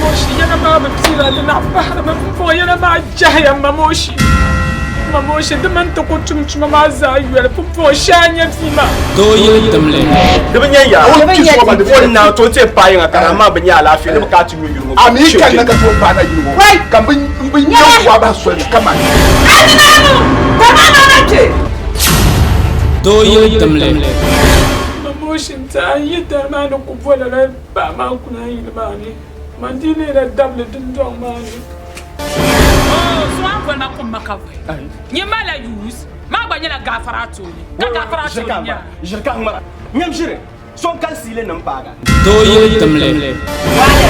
Mamoshi, yɛla maa bi piila di naɣ pahirimi pumpɔŋɔ yɛla maa jɛhiya Mamoshi. Mamoshi, di mini ti ku tum tuma maa zaa yoli pumpɔŋɔ shee a nya bia maa. Doo yili dimli. Di bi nya yaa. O ti so ba di o na to ti paai yiŋa ka amaa bi nya alaafee ni bi ka ti nyu yuli ŋɔ. A mi ka na ka tooi paai na yuli ŋɔ ka n bi nya wa bahi soli ni kaman. Doo yili dimli. Mamoshi n-ti a yi dari maa ni ku bo lala paɣa maa kuna yili maa ni, man dii leela dabili dundɔŋ maa ni. Oh, so a ni boli ma kum ma ka vuhi. Nyɛ ma la yuus, maa gba nyɛla gaafara a tooni, ka gaafara a tooni nya. Ʒiri ka ŋmara. Nyam ʒiri, so n-kali siili ni m-paaga. Doo yili dimli. Waale,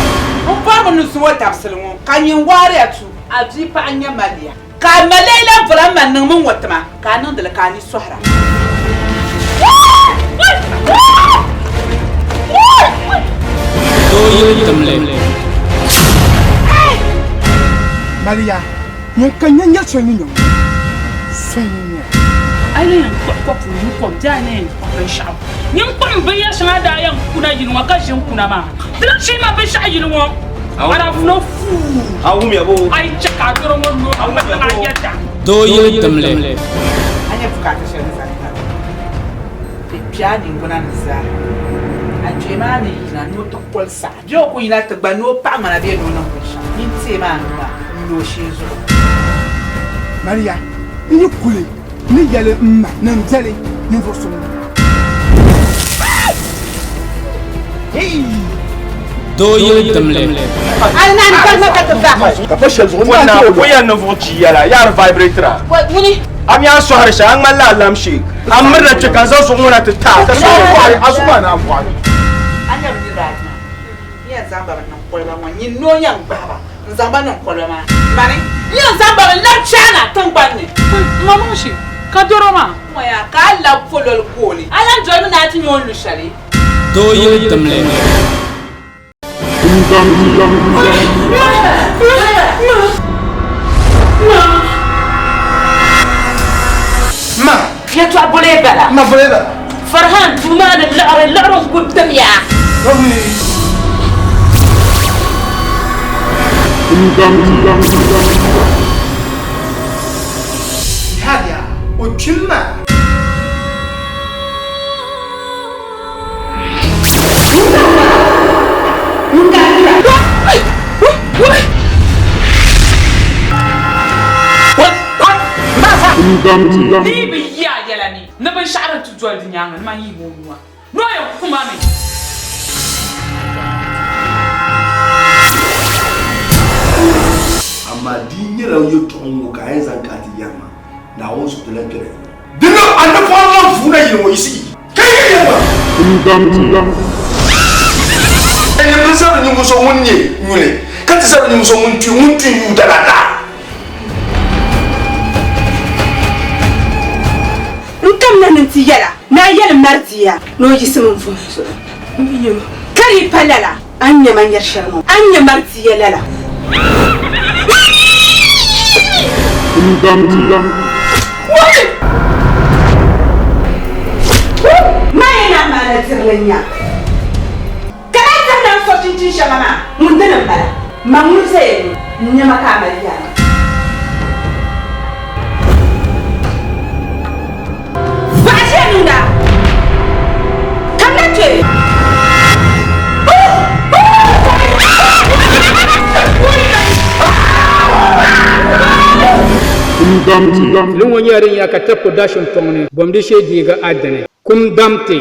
m bɔrimi ni zuŋɔ dabisili ŋɔ ka nyin waariya tu a bia paɣa n-nyɛ Malia. Ka a ma lee lan bɔri a ma niŋmi ŋ-ŋɔ ti ma, ka a niŋdi li ka a ni sɔhira. Doo yili dimli. Malia, nyin ka nya nya soli ni nya ŋɔ, soli ni nya. A yi yɛn kpuɣi kɔpu nyu kom bee a ni yɛn kpuɣi binshɛɣu, nyin kpuɣim binyɛr shɛŋa daa yɛn kuna yili ŋɔ ka ʒi n-kuna maa. Di lan shee ma binshɛɣu yili ŋɔ, a daa vuno fuu. A yi chɛ ka a dɔro ŋɔ no a ŋma niŋ a yɛda. Doo yili dimli. A nya bukaata shɛli ni zaŋ tab di kpe a niŋgbuna ni zaa. A kpee maa ni yina ni o ti koli saɣi bee o ku yina ti gba ni o paɣi ŋmana bee ni o niŋ binshɛɣu, nyin teemi a nuu maa n-lo o shee zuɣu. Maria, n yi kuli ni yɛli m ma ni m biɛli ninvuɣ so ŋɔ. Doo yili dimli. Ka pa shɛli zuɣu n na o yɛn ninvuɣ chi yɛla yaari vibrator a mi a sɔhiri shɛli a ŋmanila alam shake a mirina kpe ka n zaŋ zuɣu ŋɔ na ti taai ka sɔhiri a zuɣu maa naan bɔɣiri. A nya bɛ niriba ayi maa n yɛn zaŋ ba bi niŋ koliba ŋɔ nyin noo yɛn gbahi ba n zaŋ ba niŋ koliba maa mani n yɛn zaŋ ba bi labi China tiŋgbani ni. Mamushi, ka doro maa. Ŋɔ yaa ka a labi pololi gooni a lan dolimi ni a ti nya o ni lu shɛli. Doo yili dimli. Ma! Yɛtɔɣ boli bala. Ma boli bala. Farhan duu maa ni liɣiri liɣiri n-ku timya. Yahaya, o kpim maa. Di yi bi yi a yɛla ni, ni binshɛɣu din ti doli di nyaaŋa ni man yi ma o nua ni o yɛn ku ma mi. Amaa di yi nyɛla yɛtɔɣa ŋ-ŋɔ ka a yɛn zaŋ ka a ti yɛri ma, Naawuni suhu ti lan kpɛra yino. Di niŋ a napɔŋ lan vuuna yili ŋɔ yiɣisi ka yi yɛli ma. N bi zabiri ninvuɣ so ŋun nyɛ nyuli, ka ti zabiri ninvuɣ so ŋun tuui ŋun tuui yuuda la daa. N kamina ni nti yɛl a ni a yɛli Maridia ni o yiɣisimi n-vuhi zuɣu. Ka di yi pa lala, a ni nya ma nyari shɛli ŋɔ, a ni nya Maridia lala. Maa yɛn naan maana dirili n-nya. Ka daa zaŋ na n-so chinchin shɛŋa maa, ŋun dini m-bala? Ma ŋun zaya ŋɔ, n-nya ma ka a mali yaa. Baɣa ʒiya niŋda, kamina kpe. Filiŋ ŋɔ nyɛla din ya ka Tech Production tɔŋ ni bom di shee deegi a dini. Kum damti.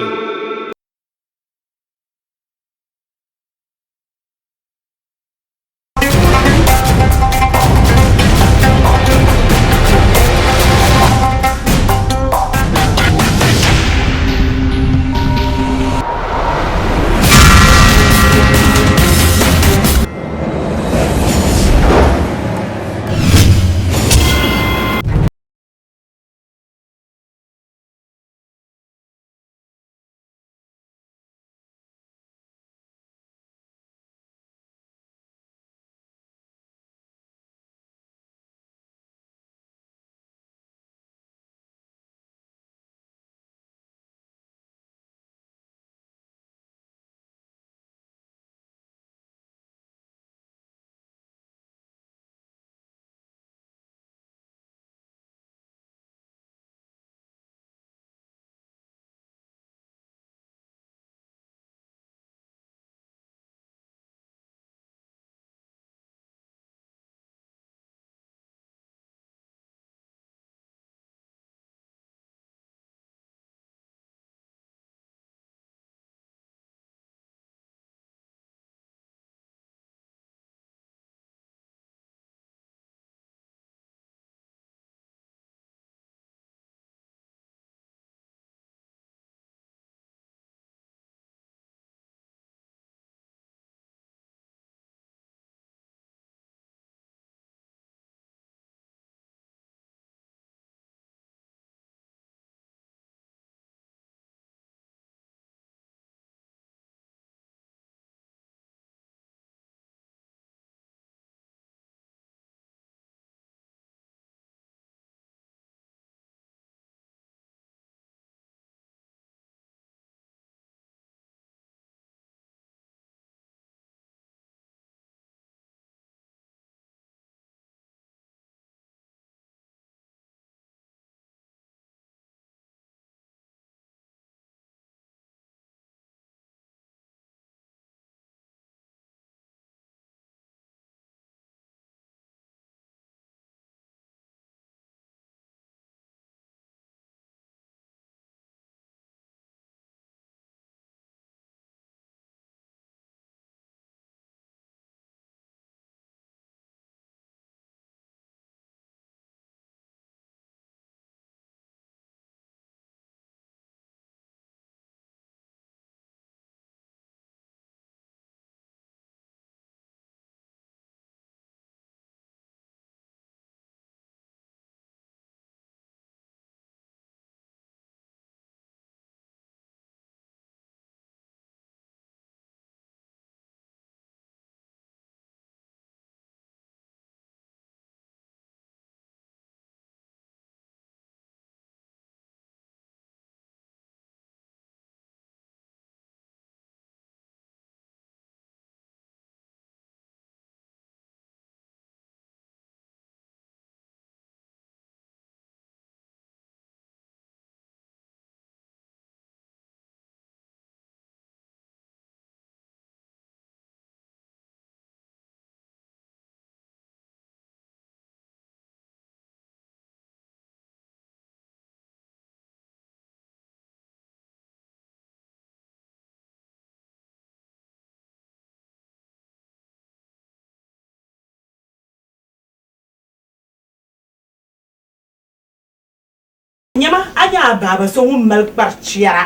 Nyama, a nya a baaba so ŋun mali kparichɛra,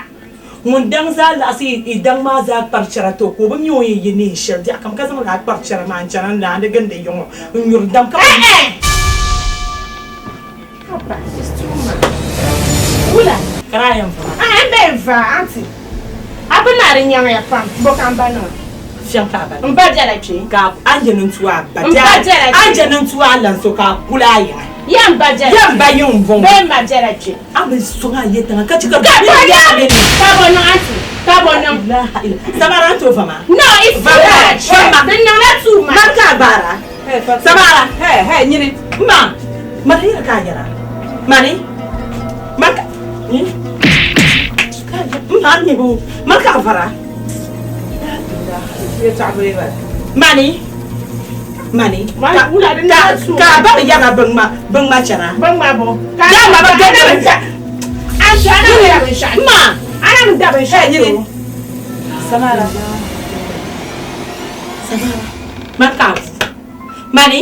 ŋun daŋ zaa laɣisi yi daŋ maa zaa kparichɛra ti o, ka o bi mi o ni yɛn ye neen shɛli biɛɣu kam, ka zaŋ lala kparichɛra maa n-chana n-laandi gindi yiŋ ŋɔ n-nyuri dam ka Papa, it's too much. Wula? Ka daa yɛn va maa? N bɛ va, aunty. A bi naari nyaŋya pam, bɔ ka m ba niŋ? Fiɛŋ ka a ba niŋ. M ba bela kpe. Ka a ni je ni n tu a ba. M ba bela kpe. A ni je ni n tu a lan so ka a kuli a yiŋa. Ya m ba bela kpe. Ya m ba yiŋ m-bɔŋɔ. Bee m ma bela kpe. A bi sɔŋ a ye tiŋa ka che ka Ka bɔ niŋ? Ka bɔ niŋ aunty? Ka bɔ niŋ? Samara n tooi va maa. No, it's too much. Di niŋla too much. Mani ka a gbaara. Samara. Hey, hey, nyini. Ma, mani yɛra ka a yɛra. Mani, mani ka, ma nyɛbu, mani ka a vara. Mani, mani, ka a ba bi yɛra bin ŋma chɛra. Bin ŋma bo. Ka a ma bi gindi bin chɛra. Ma. Ana mi da binshɛɣu. Nyini. Samara. Samara. Mani ka a vu. Mani,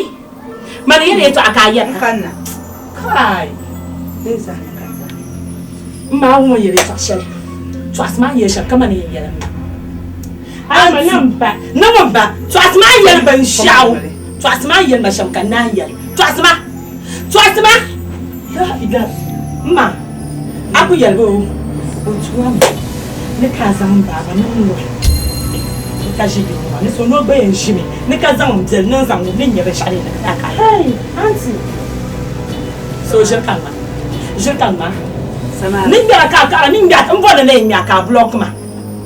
mani yɛli yɛltɔɣa ka a yɛra. Kanna. Kai. M ma a wum o yɛli yɛltɔɣa shɛli. Tɔɣisi maa yɛli shɛm ka mani yɛn yɛli m ma. Ama ni m ba. Ni ŋun ba. Tɔɣisi maa yɛli binshɛɣu. Tɔɣisi maa yɛli ma shɛm ka n naan yɛli. Tɔɣisi ma. Tɔɣisi ma. La ilaha. M ma, a ku yɛli ba o, o tu a mi ni ka a zaŋ m baaba ni n nuhi ni ka ʒi yili ŋɔ ni so ni o gba yɛn ʒimi ni ka zaŋ m biɛli ni n zaŋ ni n nya binshɛɣu din yɛn niŋ ka a Hey, aunty. So ʒiri ka ŋma, ʒiri ka ŋma. Ni ŋmɛra ka a kaɣira, ni ŋmɛra, m bɔri ni n ŋmɛ ka a block ma.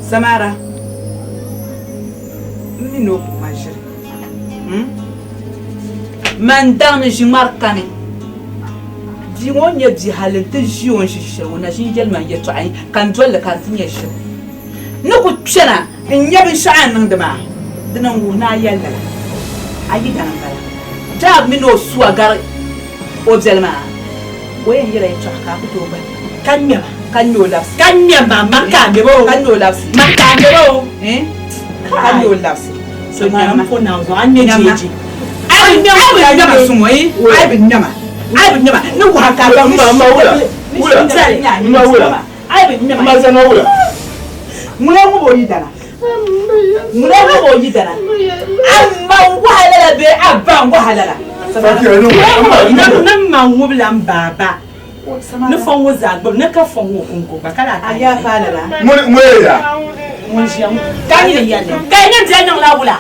Samara, m mi ni o ku ma ʒiri. Hmm? Man daŋ ni ʒi ŋmari kani. Bia ŋɔ nyɛ bia hali nti ʒi o ni ʒi shɛli ŋɔ na ʒi n-yɛli ma yɛtɔɣa ka n doli li ka di ti nyɛ ʒiri. N ni ku kpɛna n-nya binshɛɣu a ni niŋdi maa, dina n-wuhi ni a yɛli lala. A yidana m-bala. Jaab mini o sua gari o biɛli maa, o yɛn yɛla yɛtɔɣa ka a ku tooi bahi. Ka ŋmɛ ma. Ka ŋmɛ o labisi. Ka ŋmɛ ma, mani ka a ŋmɛ ba o. Ka ŋmɛ o labisi. Mani ka a ŋmɛ ba o. Ka ŋmɛ o labisi. So ŋmɛma. M po Naawuni zuɣu, a ŋmɛ jeeji. A bi ŋmɛ ma suŋ o, a bi ŋmɛ ma. A bi ŋmɛ ma. Ni waha ka a Ma ma wula. Wula. Ma wula. A bi ŋmɛ ma. Ma zana wula. Ŋuna ŋub o yidana. Ŋuna ŋub o yidana. A ma n-waha lala bee a ba n-waha lala? Ni m ma ŋubila m baaba. Ni fɔŋ ŋɔ zaa gbubi ni ka fɔŋ ŋɔ kɔŋko gba ka lahi A yaa paai lala. Ŋun ya? Ŋun ʒiya ŋɔ ka nyini yɛli ka yi niŋ diɛl niŋla wula?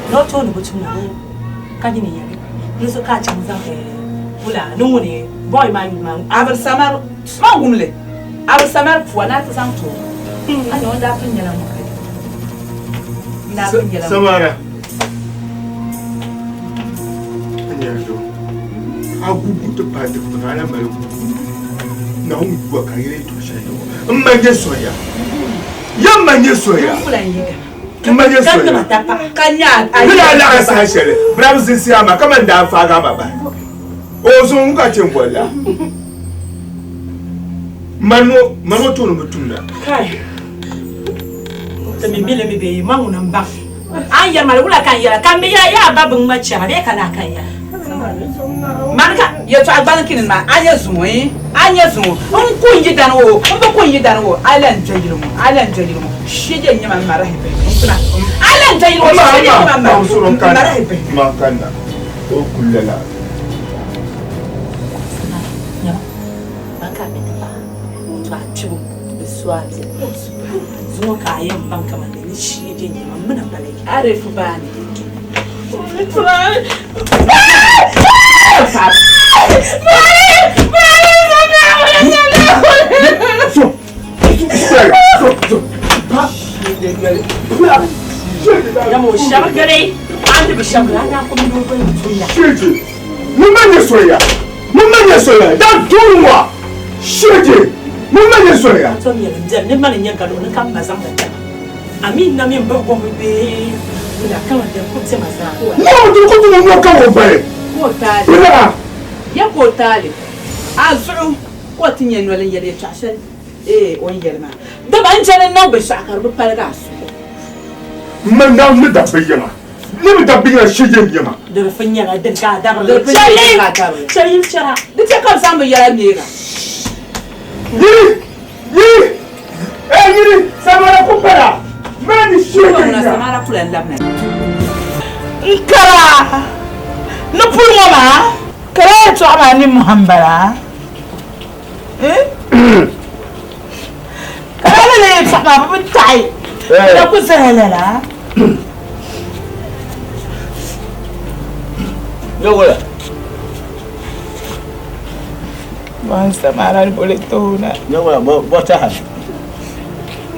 Ni o tooni bi tumda ka nyini yɛli ni so ka a chaŋ zaŋ wula ni ŋuni boy maa yuli maa. Abiri Samar man wum li. Abiri Samar pua ni a ti zaŋ ti o. A nya o ni daa pun nyɛla ŋun ka N daa pun nyɛla ŋun. Samara. A nyɛla doo. A gubu ti paai dikpuni a na mali gubu. Naawuni yuwa ka yɛli yɛltɔɣa shɛli yɛli o. M ma nyɛ soya. Ya m ma nyɛ soya. M ma nyɛ soya. Ka nya a. Ni daa laɣim saha shɛli bɛ daa bi zinsi a ma kaman daa faagi a ma bahi. O zuŋ n ka chɛ n boli la. Mani o tooni bi tumda. Kai. Ti mi mi li mi bee ma ŋuni m-baŋ. A ni yɛli ma li wula ka n yɛla? Ka m mi yɛla yaa ba biŋ ma chɛra bee ka lahi ka n yɛla? Mani ka yɛtɔɣa gbaliŋkini maa, a nyɛ zuŋɔ eh, a nyɛ zuŋɔ. N ku n yidana o, n bi ku n yidana o, a lan dɔ yili ŋɔ, a lan dɔ yili ŋɔ. Shɛja n-nyɛ ma m ma rahi bihi, n kuna. A lan dɔ yili ŋɔ, shɛja n-nyɛ ma m ma rahi bihi. Ma kanna, o kuli lala. Man ka a mi ti paai to a kpibu di su a biɛli zuŋɔ ka a yɛn baŋ kaman di ni shee je nyɛ ma m mina bala yi. Arifu baani. Yama o shɛrigiri a ni bi shɛrigiri a daa kum doo gba tumda. Shiji, ŋun ma nyɛ soya. Ŋun ma nyɛ soya, daa duuni ŋɔ shiji, ŋun ma nyɛ soya. Tom yɛli n biɛri ni mani nyɛ galo ni ka m ma zaŋdi tɛma. A mi na mi m-bahi gombi bee wula kaman din ku tɛma zaa. Ŋɔ di ku tum ŋɔ ka o bali. Ka o taali. Bira. Ya ka o taali. A zuɣu ka o ti nyɛ noli n-yɛli yɛtɔɣ shɛli ee o ni yɛli maa. Dama n jɛli n-niŋ binshɛɣu ka di bi paligi a suhu. M ma Naawuni ni dabbi yiŋa. Ni bi dabbi yiŋa shiji n-nyɛ ma. Di bi fin nyɛla din ka a dabiri li. Di bi fin nyɛla din ka a dabiri li. Chɛli yili chɛra. Di chɛ ka bɛ zaŋ bɛ yɛla neeg a. Yiri! Yiri! Ee yiri! Samara ku pala! Maa ni shee ka nya. Samara kula n-labina. N kara ni puli ŋɔ maa kara yɛltɔɣa maa ni muha m-bala. Kara lala yɛltɔɣa maa bɛ bi taɣi na ku zaya lala. Yawala. Ban samara ni boli toona. Yawala bo bo taha.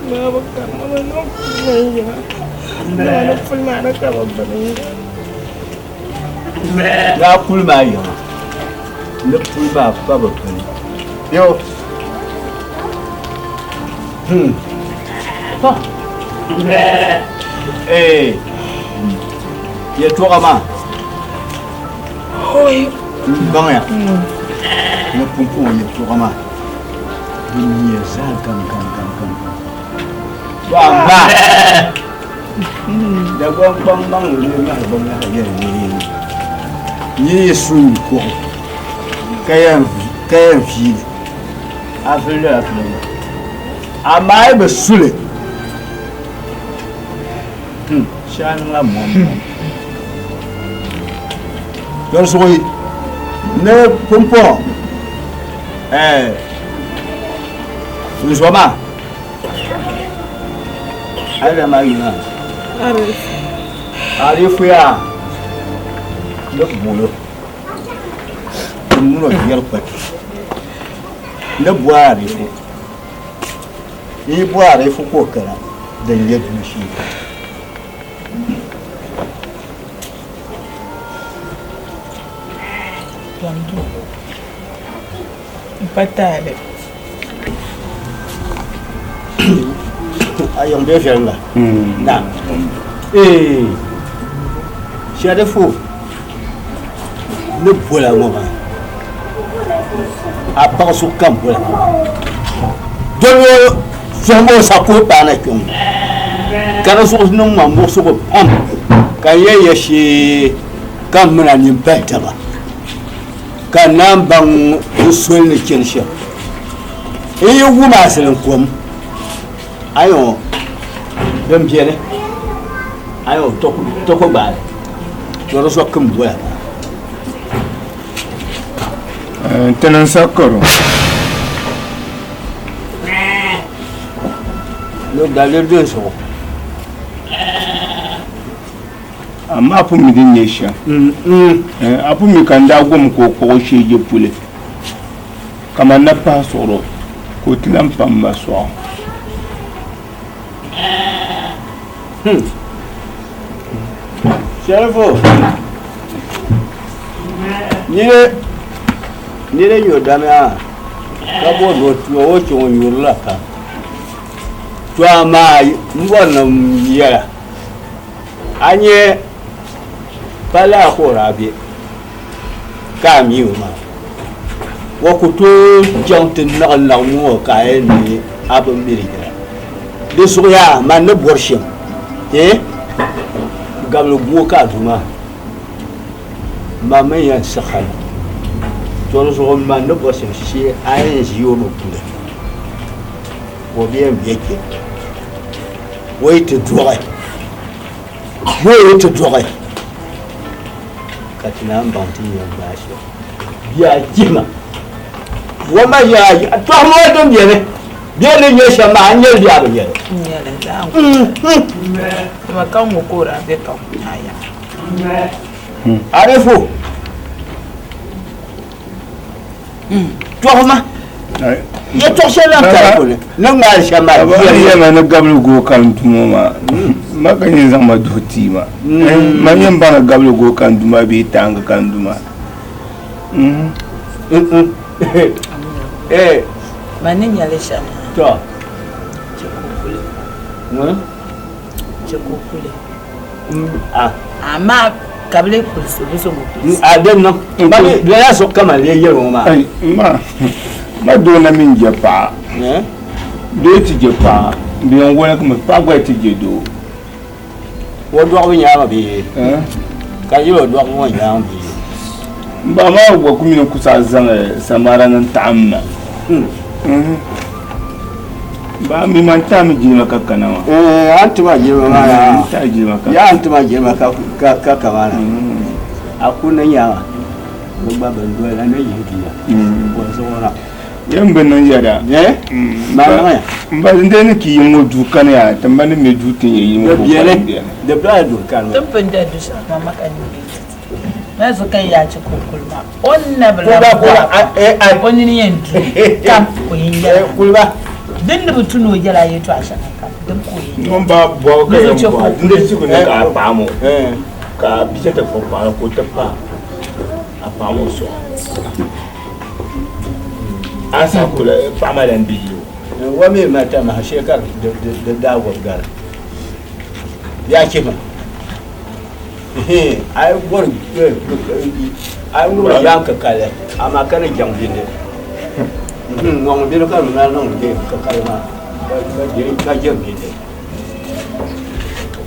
Babu kama ma no ya. Na no pul ma na ka ba bani. Na pul ma ya. Ne pul ma pa ba bani. Yo. To. Eh. Yɛltɔɣa maa. N baŋya ni pumpɔŋɔ yɛltɔɣa maa di nyɛ zaa gam gam gam gam gam. To amaa Dagbaŋ kpaŋmaŋ ni ŋahi ba ŋahi yɛli ni yi yi su n kuɣu ka yɛn viili a vili lala polo maa amaa yi bi suli shɛli niŋla mɔm mɔm Dɔrisigu ni pumpɔŋɔ n zo maa a yi maa yuli maa arifu yaa ni bolo n mino yɛri kpati ni bo arifu n yi bo arifu ka o kana din nyɛ duu shee. M pa taali. A yiŋ bɛ viɛlli la? Ee Shɛrifu ni bola ŋɔ maa a paɣa so kam bola doli o sɔhimi o sakuhi paana kpe ŋɔ ka di zuɣu niŋ ma muɣisigu pam ka n yɛn ya shee ka m mini a nini pahi taba ka n naan baŋ n soli ni chani shɛm. N yi wum a zilinkom, ayo din beni, ayo toko gbaali, to di zuɣu kim bola maa. Ti niŋ sakoro. Ni daliri din zuɣu. Amaa a pun mi din nyɛ shɛm. A pun mi ka n daa gom ka o kpuɣ o shee je puli, ka man na pahi suɣiro ka o ti lan pa m ma sɔɣu. Shɛrifu, nira nyo damiya ka bɔri ni o ti o, o chaŋ o nyurila pam. To amaa m bɔri ni n yɛl a, a nya palli a ka o daa be ka a mi o maa, o ku tooi chaŋ ti niɣi naɣ ŋɔ ka a yɛn mi a bi mi di yɛla. Di zuɣu yaa man ni bɔri shɛm, eh, gabili guo ka a du maa, man mi yɛn siɣi a na. To di zuɣu man ni bɔri shɛm shee a yɛn ʒi o mi puli. O bi yɛn be kpe. O yi ti dɔɣi, o yi ti dɔɣi ka ti naan baŋ ti ni yɛn gbaai shɛm. Bia jihima, o ma yaa tɔhimi o din beni, bɛ ni nyɛ shɛm maa, a nyɛ li bee a bi nyɛ li? N nyɛ li, zaa n ka ŋɔ ka o daa be ka aya. Arifu, Tɔɣima yɛtɔɣ shɛli lan ka di puuni ni ŋmaari shɛm maa Bɛ ni yɛli ma ni gabili gooi ka n du ŋɔ maa, ma ka nyin zaŋ ma duhi tia maa. Ma yɛn baŋ ni gabili gooi ka n du maa bee taaŋgi ka n du maa. Ma ni nyɛli shɛm maa. Tɔ. Chɛ ka o kuli. Chɛ ka o kuli. Amaa ka bɛ lee kulisi o, bɛ zaŋ o kulisi. A din niŋ, ma mi lala zuɣu ka man lee yɛli ŋɔ maa. Ai, ma, ma doo na mi n-je paɣa. Doo yi ti je paɣa, bɛ yɛn waligimi, paɣa gba yi ti je doo. O dɔɣibu nyaaŋa bee? Ka yɛl o dɔɣibu ŋɔ nyaaŋa bee? M ba maa gba ku mi ni ku saɣi zaŋ samara ni n-taɣim ma. Ba mi man ta mi jilima ka kana maa. Eh, an tuma jilima maa ya. Ta jilima ka. Ya an tuma jilima ka ka ka kama na. A kunna nyaŋa. Bɛ gba ban doli la ni yihi bia. Bɔn zuɣu na. Yɛn bi niŋ yɛda. Eh? Maa niŋ ya. N ba n dee ni ki yi ŋɔ duu kani ya, ti ma ni me duu tin ya yi ŋɔ Di ko biɛni. kani biɛni. Di bela duu kani. Tin pun da du shɛli ma ka nyu bɛ ti Ma zuɣu ka yaa chi kuli maa o ni na bi lahi bɔra o nini yɛn du kam ka o yɛn yɛla Kuliba din ni bi tu ni o yɛla yɛltɔɣa shɛŋa kam din ka o yɛn Ŋun ba bɔbu ka yɛn bɔhi din di siku ni ka a paɣa ŋɔ ka a bia ti kpuɣi paɣa ka o ti pa a paɣa ŋɔ suɣu a saha ka paɣa maa lan be yili o. Wa mi mali tamaha shee ka di daa wɔbi gari yaa chɛ ma. A yi bɔri a yi ŋubiri yaan kikali amaa ka ni jaŋ bindi ŋɔŋ bini ka di mali niŋdi kikali maa ka jɛm bindi.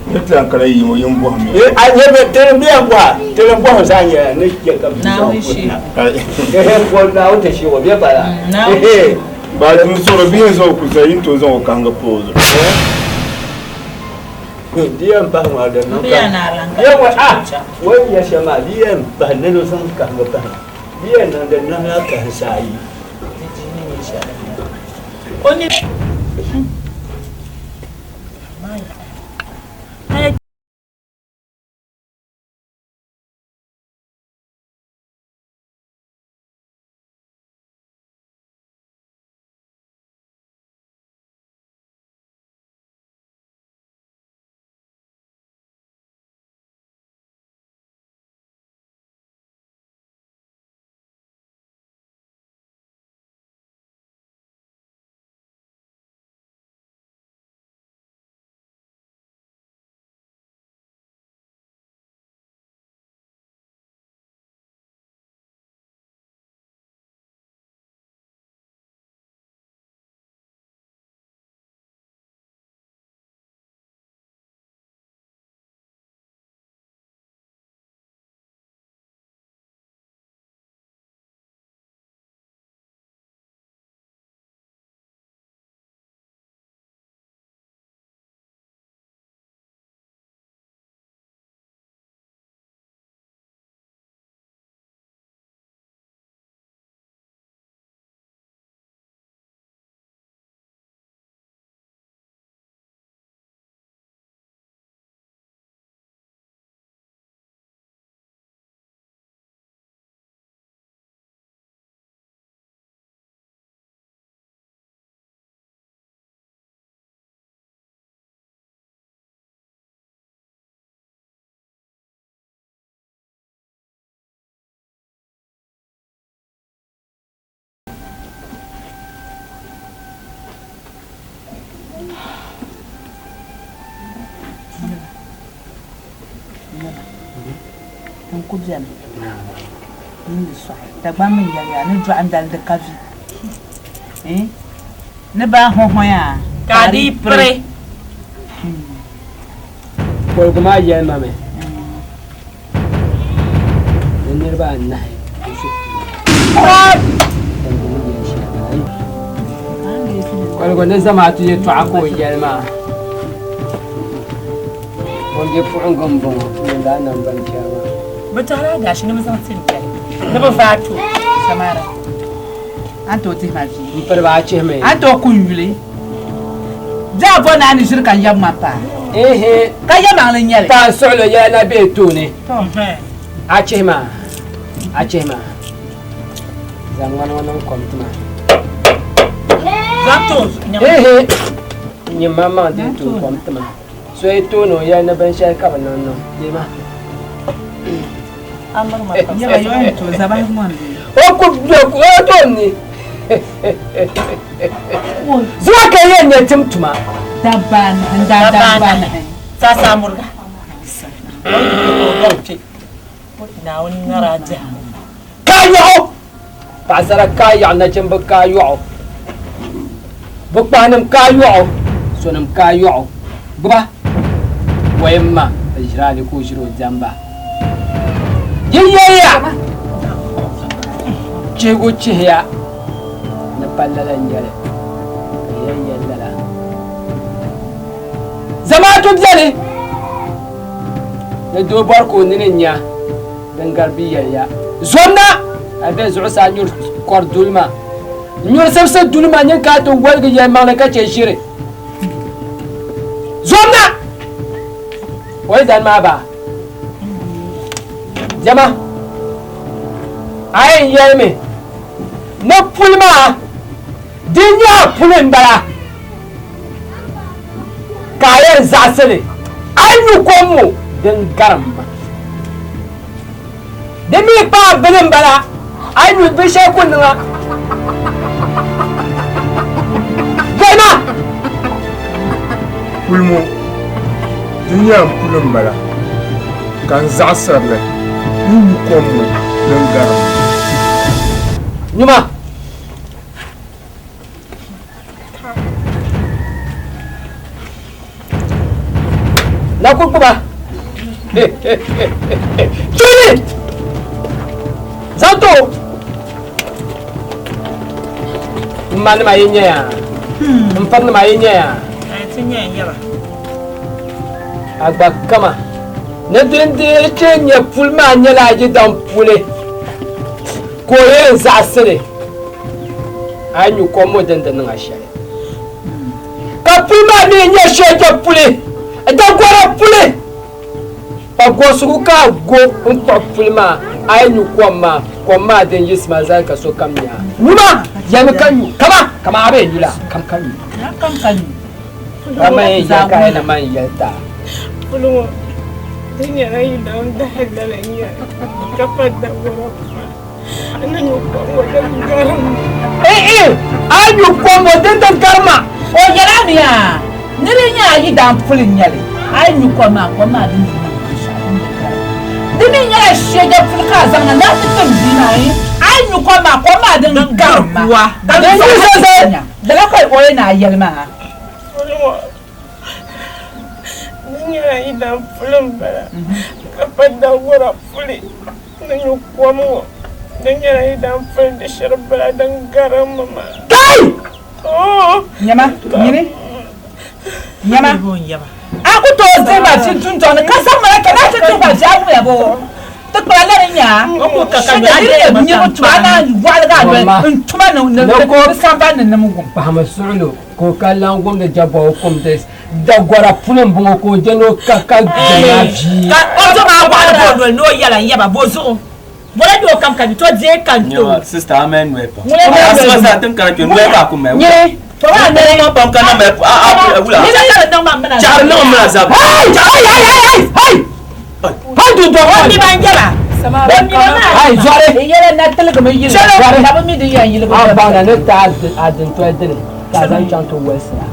Ni ti lan kana yi ŋɔ yin bɔhimi. A nyɛ bɛ tiri bɛ yɛn bɔha tiri bɔhim zaa nyɛla ni chɛ ka bia zaŋ kuli na. Naawuni ti shee o bɛ pala. Ba n sɔrɔ bia yɛn zaŋ o kuli sa yin tooi zaŋ o kahiŋgi pa o zuɣu. Di yɛn pahi ŋɔ di niŋ ka yɛn ŋɔ a o ni yɛ shɛm maa di yɛn pahi ni di zaŋ kahiŋgi pahi di yɛn niŋ di niŋla kahinsi ayi. N ku beni n di sɔɣi Dagbaŋ mi yɛliya ni dɔɣi n-dali di ka vi ni baa hɔhɔya ka di piri. Koligu maa yɛli ma mi ni niriba anahi n-su Koligu ni zamaatu yɛtɔɣa ka o yɛli maa. O bipuɣiŋga m-bɔŋɔ ŋun daa nam binchɛra maa. Bɛ tɔhila agashi ni bɛ zaŋ ti n-kpɛli ni bɛ vaai ti o. Samara, a ni tooi dihi ma vi? M piri ba a chihimi. A ni tooi ku n yuli? Di a bɔri ni a ni ʒiri ka n yab ŋmani paai? Ehe. Ka yɛlimaŋli n-nyɛ li. Paai suɣilo yɛla na be tooni. A chihi ma, a chihi ma. Zaŋ ŋmani ŋɔ niŋ kom ti ma. Zaŋ ti o zuɣu nyam. Ehe. Nyim maŋmaŋ dee tooi kom ti ma. So yi tooni o yɛli ni binshɛli ka bi niŋ niŋ dee ma. O ku o tooni ni. Zuɣu ka yɛn nyɛ tim tuma. Dabba anahi n daa dabba anahi. Sasa muriga. Naawuni ŋara diha. Ka yɔɣu! Paɣasara ka yɔɣu, nachimba ka yɔɣu, bɛ kpahinim ka yɔɣu, sonim ka yɔɣu. Gbuba waya m ma bi ʒiri a li ka o ʒiri o diɛmba. Yi yɛliya, Chihigu chihiya ni pa lala n-nyɛ li, ka yɛn yɛli lala. Zamaatu beni ni doo bɔri ka o nini nya din gari bi yɛli ya. Zom na! A be zuɣusaa nyuri kɔri duli maa. N-nyuri sibisi duli maa nyin ka a ti woligi yɛlimaŋli ka chɛ ʒiri. Zom na! O yi dani maa baa. Diɛma, a yɛn yɛlimi ni puli maa di nyɛ a puli m-bala ka a yɛn zaɣisi li, a yi nyu kom ŋɔ din garim ma. Di mi pa a bini m-bala, a yi nyu binshɛli ku niŋ a. Diɛma! Puli ŋɔ di nyɛ a puli m-bala ka n zaɣisiri li n nyu kom ŋɔ din garim ma. Nyuma! Na ku gbuba. Tuli! Zaŋ ti o. M ma nima yi nya ya. M piri nima yi nya ya. A gba kama ni din dii chɛ nyɛ puli maa nyɛla a yidan puli ka o yɛn zaɣisi li. A yi nyu kom ŋɔ din di niŋ a shɛli. Ka puli maa mi nyɛ shɛja puli, dagɔra puli. Pa gɔrisigu ka a go n-kpuɣi puli maa, a yi nyu kom maa, kom maa din yiɣisima zali ka sokam nya a. Nyuma, yɛlimi ka nyu, kama, kaman a bi yɛn nyu la, kam ka nyu. Ka man yɛn yɛli ka a yɛn na man yɛli ti a. Puli ŋɔ, di nyɛla yi daŋ dahi lala n-nyɛ li, ka pa dagɔra puli. A nyu kom ŋɔ din din gari ma. O yɛl a mi yaa, ni di nyɛ a yidan puli n-nyɛ li, a yi nyu kom maa, kom maa din di niŋ binshɛɣu din bi gari. Di mi nyɛla shɛja puli ka a zaŋ na ni a ti tim bia maa, a yi nyu kom maa, kom maa din gari ma. Ka di zuɣu nya, lala ka o yɛn a yɛli maa. Puli ŋɔ di nyɛla yidan puli m-bala ka pa dagora puli. Ni nyu kom ŋɔ, di nyɛla yi daa puli di shiri bala din garimmi maa. Kai! Oh! Nyama, nyini. Nyama. A ku tooi zihi ma vi dundɔŋ ni ka zaŋ ma na ka na ti tuhi ma vi a wuya bo? Ti kpala la ni nya shɛli di yɛn niriba tuma a naan wɔɣiligi a noli n-tuma ni sambani ni nim wum. Pahimi suɣilo ka o ka lan wumdi jɛbɔgu kumdi Dagora puni m-bɔŋɔ ka o je ni o ka ka je maa bia. Ka o zo maa waɣili ka o noli ni o yɛla n-yaba bo zuɣu? Bɔla nyɛ o kam ka to deei ka n to. Sister, a mali noli pam. A sima zaa tin kana kpe noli ka a ku mali wula. Nyini. N pam ka na mali a wula. Nina ka di niŋ ma mina. Chaɣiri niŋ mina zabiri. Hey! Hey! Hey! Hey! Hey! Hey! Du dɔɣi. O mi ban yɛba. O mi ba maa. Hey! Zɔri. N yɛla na tiligimi yili. Zɔri. Ka bi mi din yɛn yiligi. A baŋda ni ti a dintoli dini ka a zaŋ chaŋ ti walisira.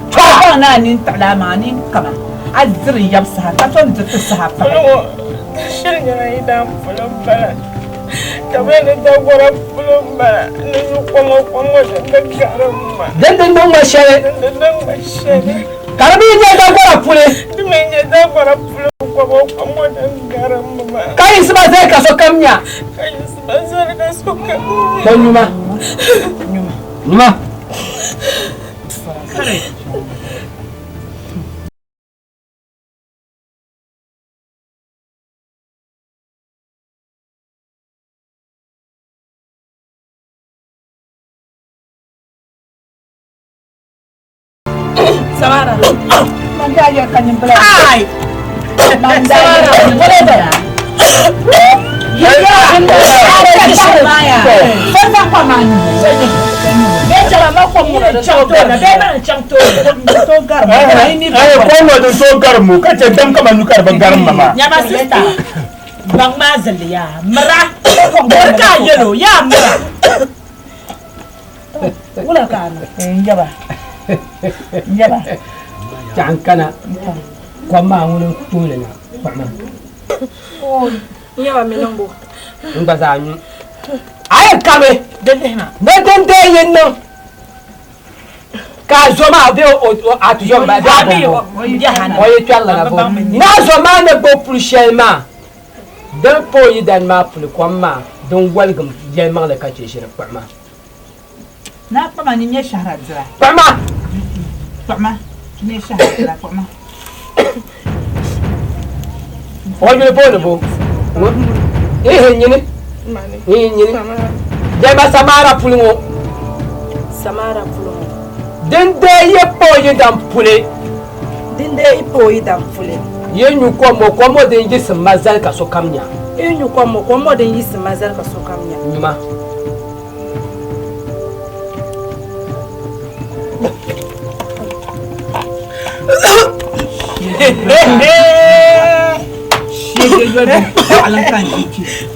Ka a baŋ ni a nini tiɣila a maŋa nini kama, a diri yab saha ka tom diriti saha pahi. Polo ŋɔ shiri nyɛla yi daan polo m-bala, ka bɛ ni dagɔra polo m-bala ni nyu kom ŋɔ, kom ŋɔ din di garim ma. Din di niŋ ma shɛli. Din di niŋ ma shɛli. Ka di mi nyɛ dagɔra puli. Di mi nyɛ dagɔra puli kom ŋɔ, kom ŋɔ din garim ma. Ka yiɣisi ba zali ka sokam nya. Ka yiɣisi ba zali ka sokam nya. To nyuma. Nyuma. Samara. Kai! Ka chɛ dam kaman nyu ka di bi garim ma maa. Nyama sista, gbaŋ maa zilli yaa mira, bori ka a yɛl o yaa mira. Wula ka a niŋ? N yaba. N yaba. Tɛɣu n-kana kom maa ŋuni n-tooi li na kpuɣi ma. N yaba mi niŋbu. N gba zaa nyu. A yɛn kami Di lihi ma. ni din deei yi niŋ ka a zo maa bee a tuzo m-bala bee a bɔmbɔ o yi kpɛrila na bo ni a zo maa ni gbubi puli shɛli maa din pa o yidana maa puli kom maa din woligim yɛlimaŋli ka chɛ ʒiri kpuɣi ma. Naa kpama ni nyɛ shɛhira dira. Kpaɣima. Kpaɣima ti nyɛ shɛhira dira kpaɣima. O yuli booni bo. Ihi nyini. Ihi nyini. Jɛma Samara puli ŋɔ. Samara puli ŋɔ. Din dee yi pa o yidan puli. Din dee yi pa o yidan puli. Yi nyu kom ŋɔ, kom ŋɔ din yiɣisim ma zali ka sokam nya. Yi nyu kom ŋɔ, kom ŋɔ din yiɣisim ma zali ka sokam nya. Nyuma.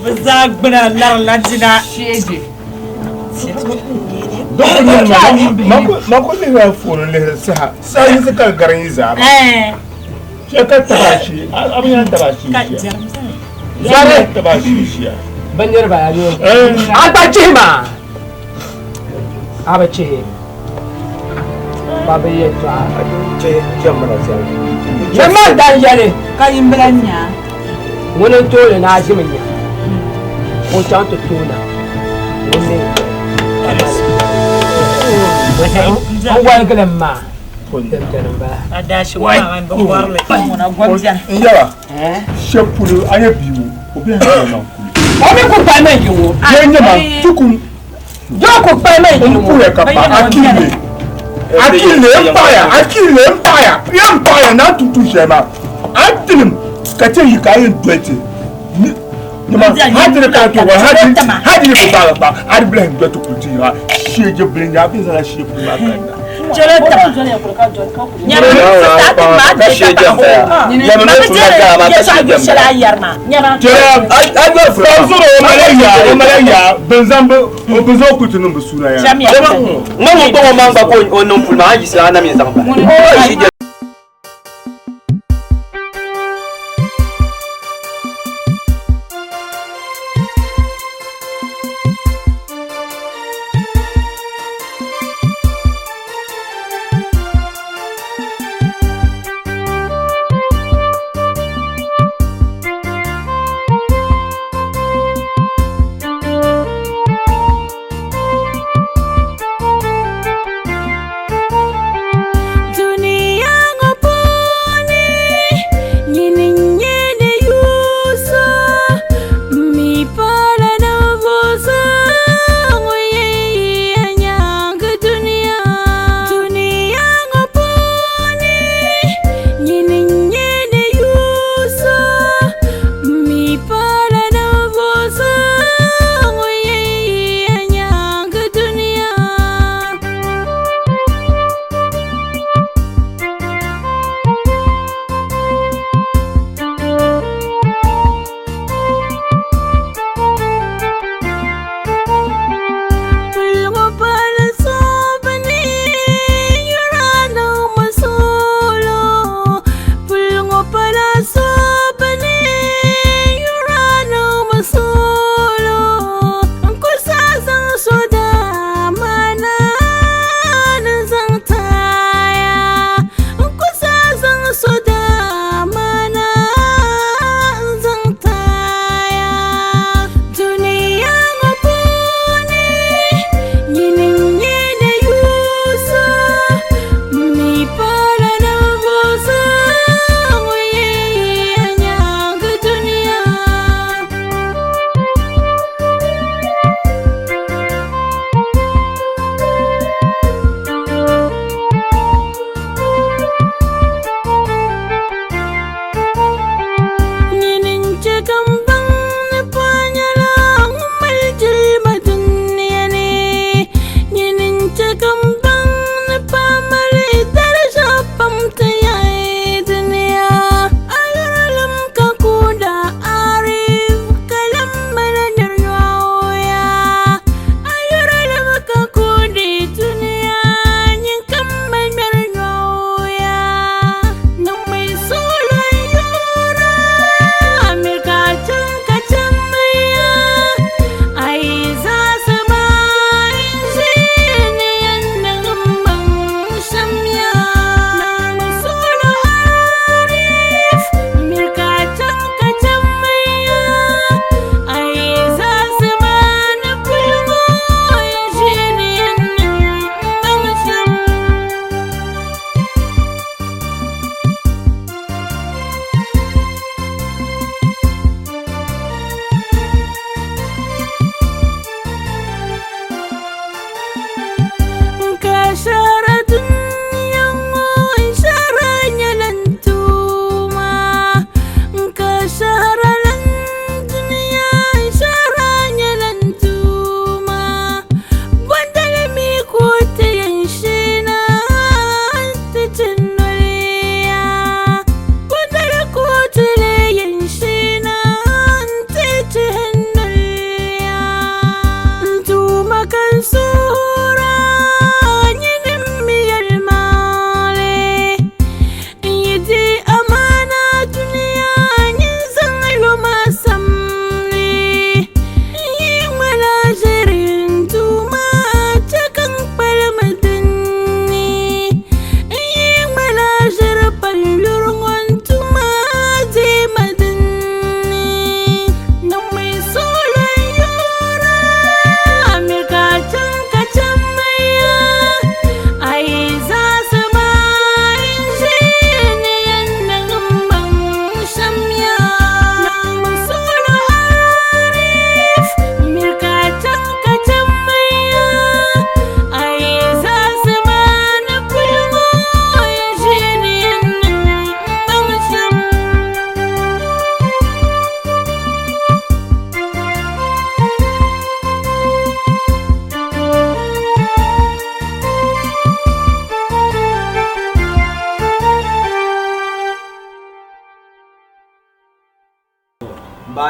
Bɛ zaa gbuna larila dina. Ma ku lihiri fooni lihiri saha saha yinsi ka gari yi zaa maa. Chɛ ka taba shee a bi nya taba shee ʒiya. Zɔri. Taba shee ʒiya. Bɛ niriba ayi. A gba chihi maa. A bi chihi. Ba bi yɛltɔɣa. Nyɛ man dan yɛli. Ka yimbila nya. Ŋuni n-tooni ni a ʒimi nya. Ka o chaŋ ti toona. Ŋun mi n waligili m maa. N yɛla shɛb polo a nyɛ bia ŋɔ o bela nyɛ man kuli. O mi ku kpali man yi ŋɔ. Yɛn nyɛ man tukum. Yɛ ku kpali man yi ŋɔ. N puya ka pa akili akili n paɣaya akili n paɣaya yɛ n paɣaya na tum tum shɛli maa a tilim ka chɛ yi ka a yɛn doli ti nyɛma hajiri ka to wa hajiri hajiri bi baagi kpa a di bilahi doli ti kuli ti yiŋa sheeje bili nya a bi zaŋla shee puli maa kanna. Ŋma ŋun kpaŋ o maŋ gba ka o niŋ puli maa, a yiɣisi a na mi zaŋ bahi. Dunia.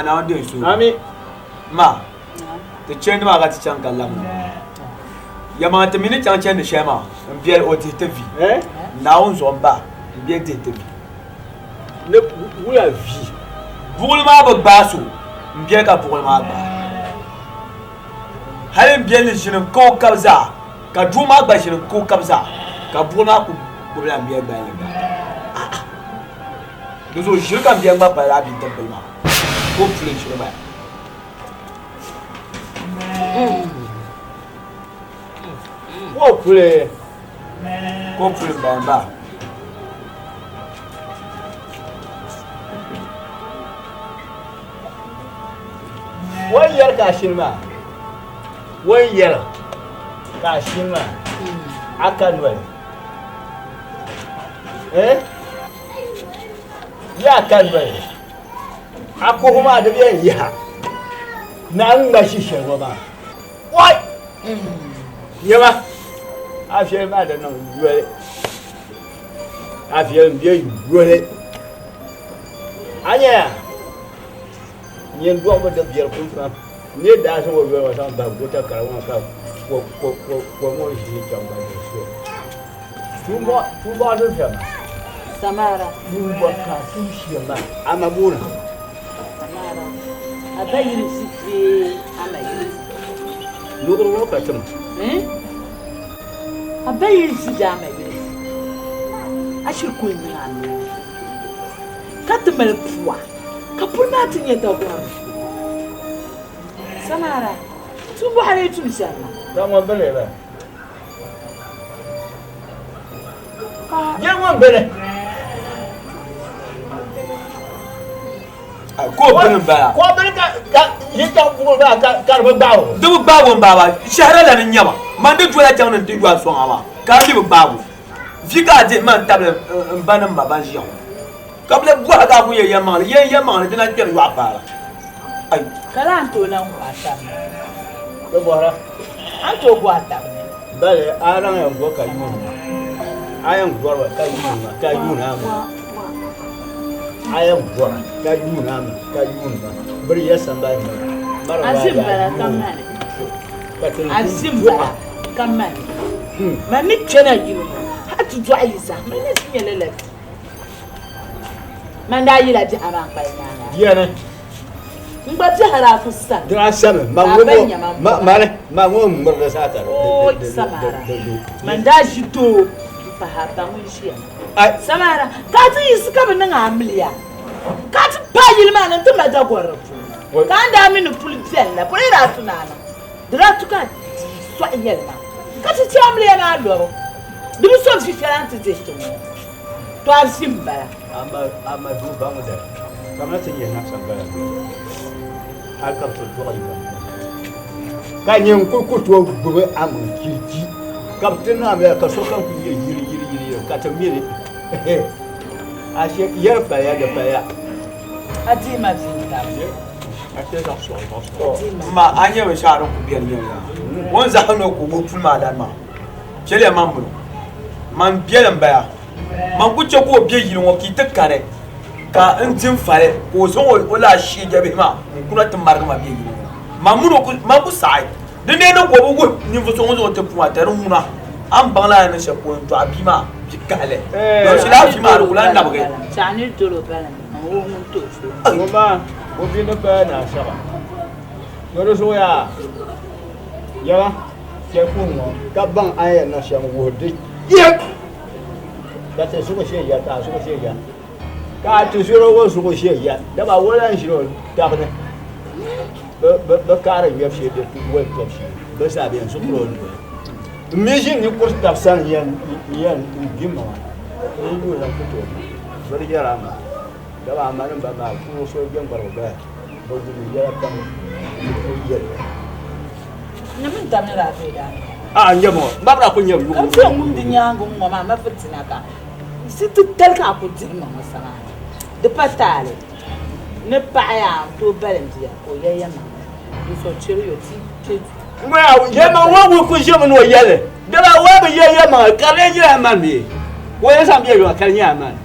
Ma Naawuni deei suhigu. Ami. Ma, ti chandi maa ka ti chaŋ ka labina maa. Yɛlimaŋli ti mi ni chaŋ chandi shɛli maa, m biɛli o dihi ti vi. Naawuni zuɣu m-ba, m biɛli dihi ti vi. Ni wula vi? Buɣili maa bi gbaai so, m biɛli ka buɣili maa gbaai. Hali m biɛli ni ʒini n-ka o kab zaa, ka doo maa gba ʒini n-ka o kab zaa, ka buɣili maa kul gbubila m biɛli gbali ni gbaai. A'a! Di zuɣu ʒiri ka m biɛli gba pali lala bintibbil maa, ka o puli n-ʒiri gbaya. Ka o puli ka o puli m-bala m-ba. O ni yɛri ka a shini maa, o ni yɛri ka a shini maa, a ka noli. Eh? Ya ka noli. A kuhu maa di bi yɛn yiha. Ni a ŋma shi shɛli ŋɔ maa. Oi! Nyama, a viɛli maa di niŋ yoli. A viɛli m-be yoli. A nyaya, nyin dɔɣibu di biɛri kum pam. N ni daa zaŋ o yoli ŋɔ zaŋ bahi gota kara ŋɔ ka kom ŋɔ ʒii chaŋ ba ni so. Tuumɔɣu din viɛl maa. Samara. Tuumɔɣu ka a tum shɛm maa, a ma booni. Samara. A ba yili si bee a ma yili si? Luɣiri ŋɔ ka tima. A ba yili si bee a ma yili si? A shiri kuli niŋ a nuu ka ti mali pua ka puli maa ti nyɛ dagɔrim. Samara. Tuumɔɣu lee tum shɛm maa. Ka ŋɔ bini ba? Nyɛ ŋun bini. Ko bini n-bala. Ko bini ka ka yi chaŋ buɣili maa ka ka di bi gbaag o. Di bi gbaag o m-baaba. Shɛhira la ni nyɛ ma. Man di dola chaŋ ni n ti yo a sɔŋ a maa ka a mi bi gbaag o. Vi ka a dihi ma n-tabili m ba ni m ma ban ʒiya ŋɔ. Ka bɛ lahi bɔhi ka a ku yɛn yɛlimaŋli, yɛn yɛlimaŋli di lan kpɛri yɔɣu paara. Ai! Ka laa n tooi lan gɔhi a tab ni. Bɛ bɔhira. A ni tooi gɔhi a tab ni. Bali, a daŋ yɛn gɔhi ka yuuni ma. A yɛn gɔri ba ka yuuni ma, ka yuuni a ma. A yɛn gɔra ka yuuni a ma, ka yuuni ma. Biri ya sambani ni. Mara A waa ʒi daa m-bala ka yuuni. mani. Ka ti A ʒi m-bala ka mani. Man ni kpɛna yili ŋɔ hal ti dɔɣi yi zaa, man na ʒi nyɛ lala bia. Man daa yila biɛha maa kpali nyaaŋa. Yɛni. N gba biɛha daa ku sami. Di daa sami. Ma Ka a ŋɔ ba ŋɔ, nya ma ma, m-bɔra. mani, ma ŋɔ ŋmirili zaa ka di, Ooi, di, di, Samara. di, di, Man daa ʒi doo m-pahi a ba ŋun ʒiya maa. Ai. Samara, ka a ti yiɣisi ka bɛ niŋ a amiliya, ka a ti paai yili maa ni nti mali dagɔrili puuni. Ka a ni daa mi ni puli viɛlli la, puli daa tu ni a niŋ. Di daa tu ka a dii sɔɣi yɛli ma, ka ti chɛ amiliya maa lɔbu. Di bi so vi shɛli a ni ti dihi ti ŋɔ. To a ʒi m-bala. A ma duu baŋ dali, kamina ti nyɛ na sambala hali ka bɛ ti dɔɣi yi ka nyɛ n-kuli ku tooi gbubi a maŋ jiriji ka bɛ ti niŋ amiliya ka sokam kuli yɛ yiri yiri yiri yiri ka ti mi li ashe yɛri paliya di paliya. A dihi ma bia n-tabi. Ma a nyɛ binshɛɣu din kuli beni nyɛla o ni zaɣisi ni o ku o puli maa dali maa chɛliya man bini man biɛli m-bala man ku chɛ ka o be yili ŋɔ ka yi ti kani ka n di n fali ka o zaŋ o lala shiijabihi maa n-kuna ti marigi ma be yili ŋɔ man mini o ku man ku saɣi di ni niŋ ka o bi wuhi ninvuɣ so ŋun zaŋ o ti puu maa tari ŋuna a ni baŋ lala ni shɛli ka o yɛn dɔɣi bia maa bi kahili dɔn shɛli a bia maa di ku lahi nabigi. Ŋun maa o bia ni paya ni Asaba ni di zuɣu yaa yɛla chɛ ka o ŋɔ ka baŋ a ni yɛn niŋ shɛm wuhi di yɛm ka ti zuɣu ʒe ya ka a zuɣu ʒe ya ka a ti zɔro ŋɔ zuɣu ʒe ya dama o lahi ʒiri o tabi ni bɛ kaari ŋmɛbu shee bɛ woli tɔbu shee bɛ zaa bɛ yɛn zuɣuri o noli m mi ʒini ni kuri tabi sani n yɛn gbi maŋa n yi yuui lan ku tooi bɛ di yɛra maa dama a ma ni ba maa kuɣu so gbɛŋgbarigu bala bɛ wum yɛla pam ni ku yɛli. Ni mini tab ni daa be daa ni. A nyɛ ŋɔ, m ba daa kuli nyɛ yuɣu. Ka ti ŋun di nyaaŋa ŋ-ŋɔ maa ma fitina ka si titali ka a ku dihi ma ŋɔ sama di pa taali ni paɣa yaa n-tooi balim bia ka o yɛli yɛlimaŋli n so chɛri yo ti kpe duu. Yɛlimaŋli ŋɔ ŋun kuli ʒimi ni o yɛli dama o bi yɛli yɛlimaŋli ka di lee nyɛla amani bee? Ka o yɛn zaŋ bia yɔɣi ka di nyɛ amani.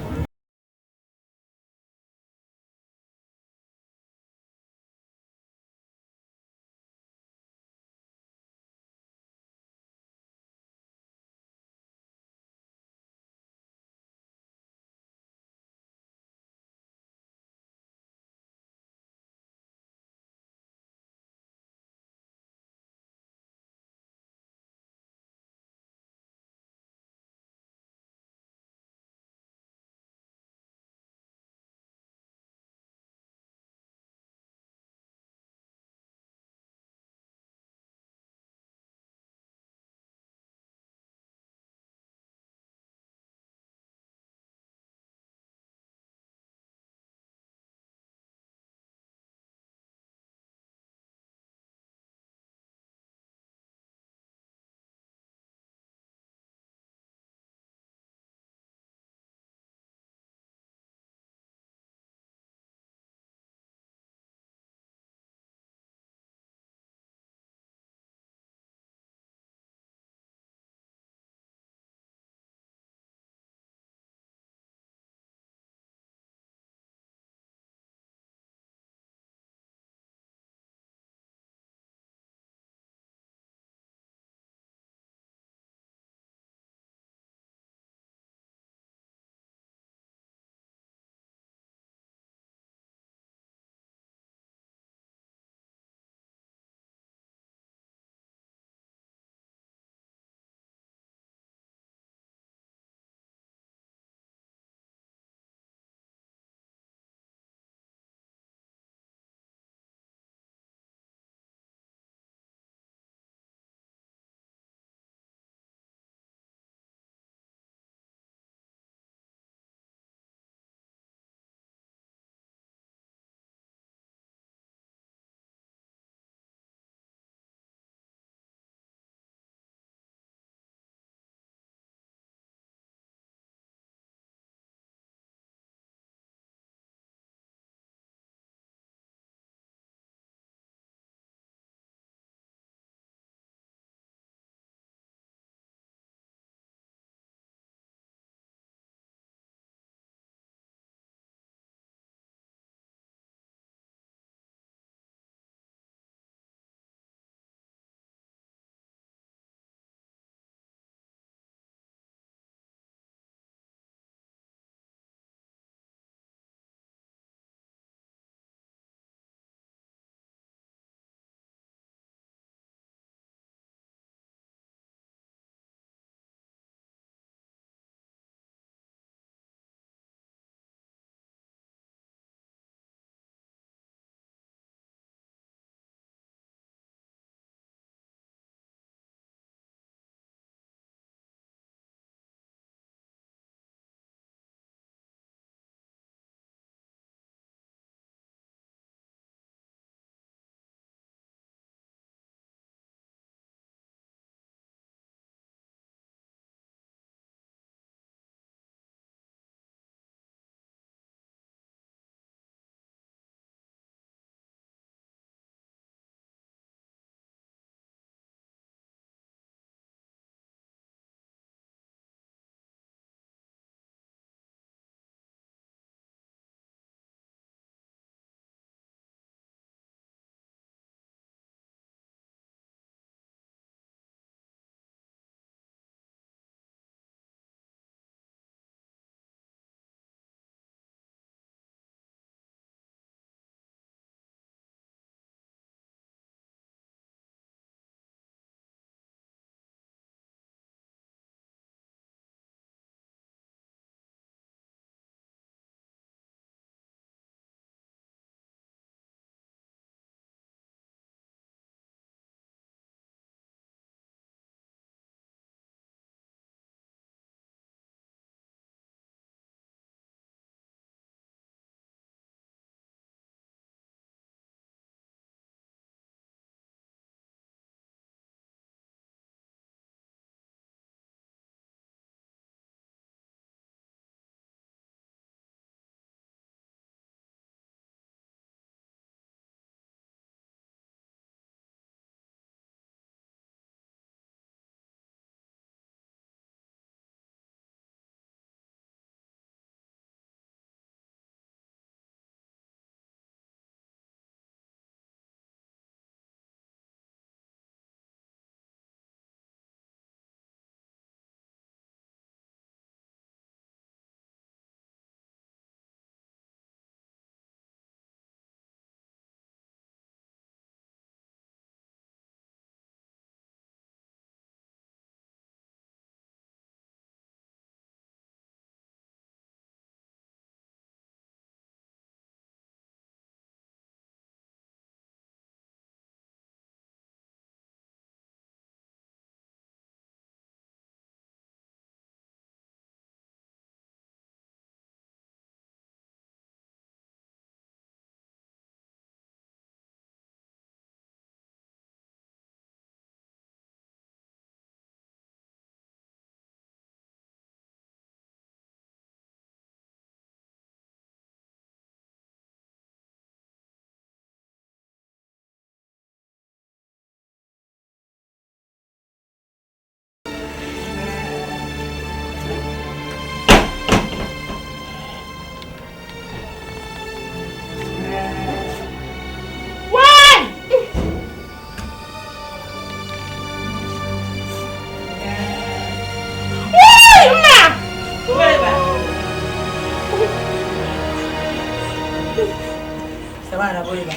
Karim!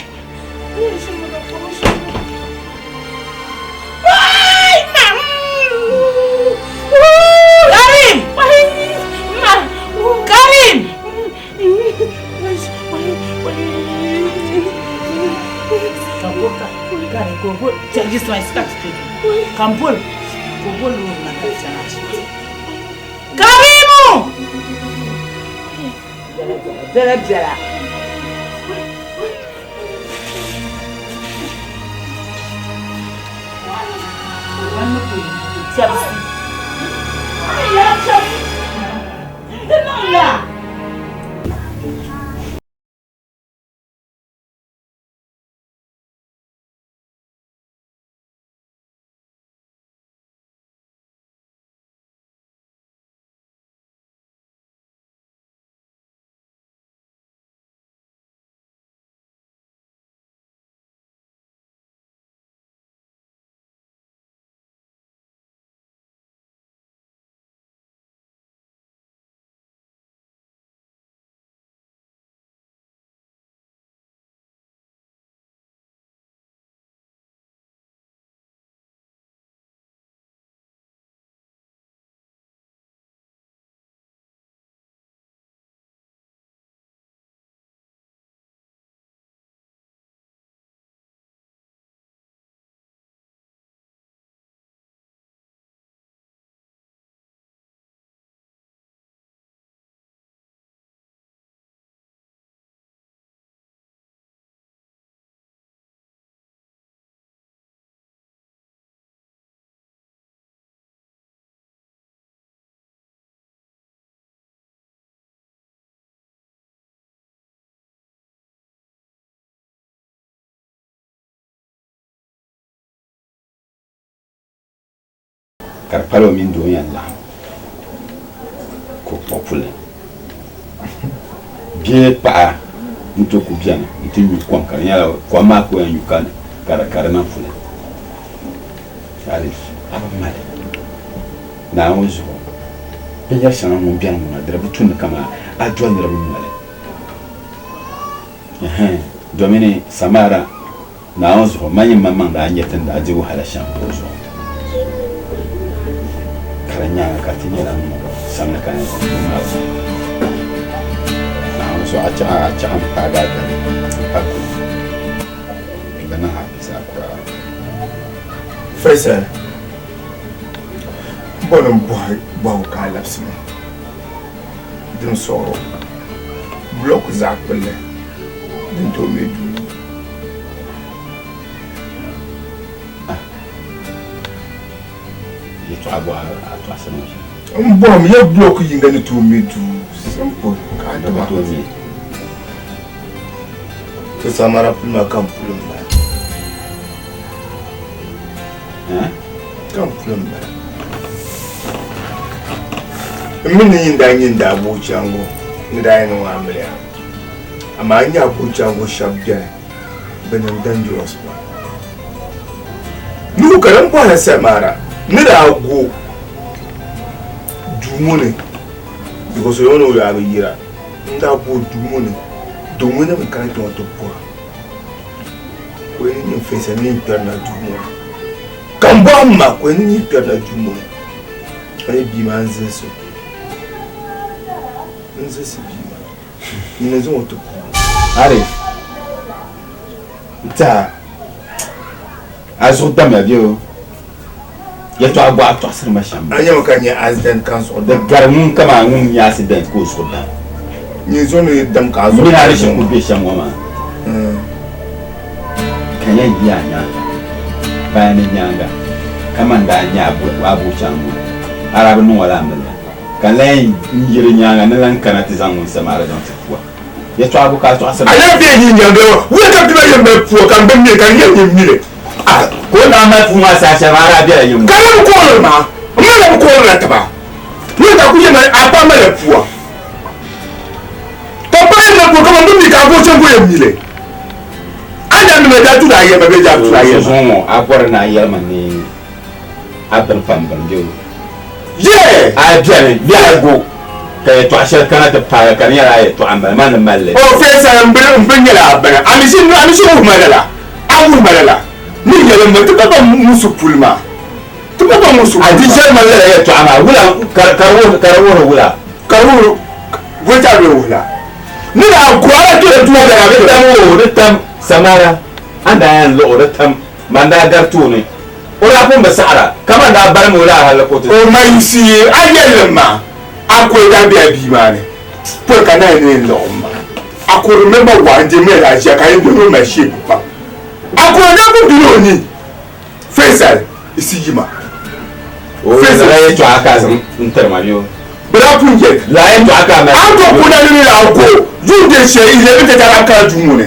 Karim! Karimu! Bɛla bɛla. Ka di pala o mini doo yɛn laɣim ka o kpuɣi puli bee paɣa n-ti ku beni nti nyu kom ka di nyɛla kom maa ka o yɛn nyu ka di niŋ puli. Alif, a bi mali Naawuni zuɣu binyɛr shɛŋa ŋun beni ŋɔ maa di di bi tu ni kaman a doli niriba noli. Ɛhɛn, domini Samara Naawuni zuɣu, man yin maŋmaŋ daa nya ti ni daa di wahala shɛm o zuɣu, ka di nyaaŋa ka ti nyɛla ŋun samli ka yɛn zaŋ o maa zuɣu. Naawuni zuɣu, a chaɣ a chaɣ m-paagi a dali m-pa kuli n bi niŋ happy zaa kuraa. Faisal, bɔ ni m-bɔhi bɔhigu ka a labisi ma din sɔɣir o bulɔku zaɣ kpulli din tooi me duu. N bɔhim ya bulɔku yiŋga ni tooi me duu simple ka a ti ma. Ti samara puli maa ka m puli m-bala. Ka m puli m-bala. M mi ni nyin daa nyɛ n daa booi chaŋ ni daa yɛn niŋ amiliya. Amaa n nya abujango shɛba beni bɛ niŋ dangerous pam. Nuhu ka din bɔhila Samara ni daa go duu ŋɔ ni because o yɛli ni o daa bi yira n daa go duu ŋɔ ni doo ŋɔ na bi kana kpɛ ŋɔ ti bɔra ka o yɛli ni nyin Faisal ni nyin kpɛrina duu ŋɔ ni ka m bɔhi m ma ka o yɛli ni nyin kpɛrina duu ŋɔ ni ka nyɛ bia maa n zilisi o n zilisi bia maa. Nyini zaŋ o ti puuni. Arif, n-tɛha a zuɣu damya bɛ o yɛtɔɣa bɔɣa tɔɣisiri ma shɛm. A nyami ka n nya accident ka n zuɣu dam. Di gari ŋun kaman ŋun nya accident ka o zuɣu dam. Nyin zuɣu ni dam ka a zuɣu Mini a ni shiri kuli be shɛm ŋɔ maa, ka yɛn yi a nyaaŋa, baya ni nyaaŋa, kaman daa nya a buɣichaŋ ŋɔ, a daa bi niŋ o la amiliya. Ka n lahi yi di nyaaŋa ni lan kana ti zaŋ ŋun Samara zaŋ ti pua. Yɛtɔɣa bo ka a tɔɣisiri A yaa bee yi nyaaŋa ŋɔ, wula ka bɛ yɛn mali pua ka m bi mi ka n yɛn nyɛ mili? A Ka o naan mali puu maa saha shɛli maa, a daa bela yiŋ ŋɔ. Ka na bi koorili maa, m ma na bi koorila tiba. Wula ka a kuli yɛn mali a paɣa mali pua? Ka m paɣa yɛn mali pua kaman m bi mi ka a gooi chaŋ ka o yɛn mili. A ni daa mi ma daa tuui a yɛli ma bee daa bi tuui a yɛli ma? Zuŋɔ ŋɔ, a bɔri ni a yɛli ma ni a bini pam bini bɛ o. Yeah! A beni bee a go? Ka yɛtɔɣa shɛli kana ti paagi ka di nyɛla a yɛtɔɣa m-bala, man ni mali li. O Faisal, m bini, m bini nyɛla a bini. A mi ʒi, a mi ʒi wuhi ma lala. A wuhi ma lala. Ni yɛli m ti ba ba ŋun su puli maa. Ti ba ba ŋun su puli maa. A di ʒɛli ma lala yɛtɔɣa maa, wula, ka, ka di wuhiri, ka di wuhiri wula? Ka di wuhiri, bɔta a bɛ wuhi la. Ni daa gu a la kpɛri duu Ka di tam o, di tam, Samara, a ni daa yɛn luɣi o, di tam, man daa gari tooni. O daa pun bi saɣira, ka man daa balim o laa hal ka o ti. O mayisi a yɛlli maa, a kuli daa be a bia maa ni pɔi ka naai ni liɣim maa. A ku remember one day mali a ʒiya ka a yɛn doli o mali shape pam. A kuli daa pun bela o ni. Faisal, isi yima. O lala yɛltɔɣa ka a zaŋ n-tiri ma bɛ o. Bɛ daa pun yɛli. Lala yɛltɔɣa ka a mali. A ni tooi kuna ni ni a go yuun dee shɛli 11 tɛta a kana duu ŋɔ ni.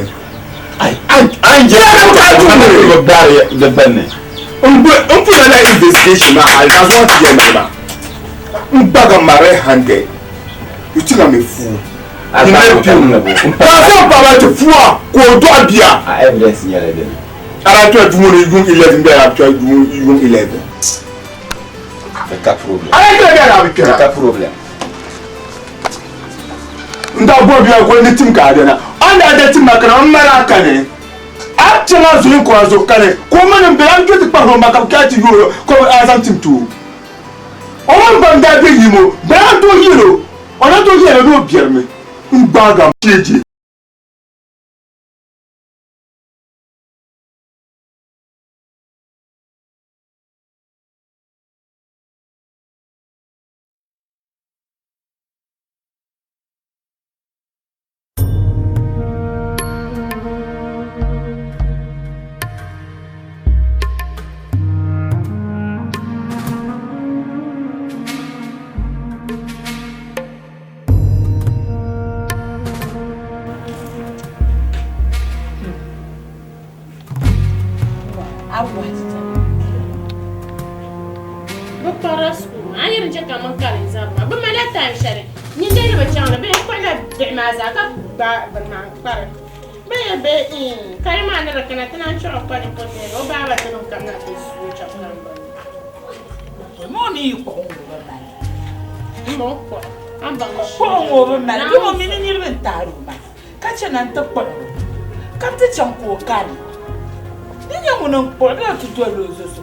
N pun lala investigation maa hali ka zuɣu ti yɛn niŋ maa n gbaga ma red handed you think I'm a fool ka a zaŋ paɣa ti fua ka o dɔɣi bia a daa kpɛla duu ŋɔ ni yuŋ 11 bee a daa kpɛla duu yuŋ 11 a daa kpɛla bee a daa bi kpɛra N daa bɔri bia goli ni tim ka a dana. A ni daa da tim ma kana m mali a kani. A chaŋ a zuɣu n-kɔr a zuɣu kani, ka o ma ni m bela n-kpe ti kpahir o ma ka bɛ kana ti yoor o ka a zaŋ tim ti o. O mini ba n-daa be yim o, bɛ daa tooi yɛl o, o daa tooi yɛl o ni o biɛrimi n-gbaag a cheechi. Bɛ kparila sukuu maa, a yi di chɛ ka mini karim zabiri maa, bɛ malila time shɛli nyin dee ni bi chaŋ li bee n-kpuɣila bihi maa zaa ka gbaai bini maa n-kpari bɛ yɛn bee iin kali maa ni di kana ti naan chaŋ o kpa ni o baaba ti niŋ kamina ti suui chaŋ karim bini ni. Ŋɔ mi yi kpuɣi ŋɔ bi mali. M ma o kpuɣi, a ni baŋ ni Kpuɣi ŋɔ bi mali, bɛ ŋɔ mi ni niriba n-taari o maa. Ka chɛ na nti kpuɣi o, ka ti chaŋ ka o kani. Di nyɛ ŋuni n-kpuɣi bee o ti dolila o zo so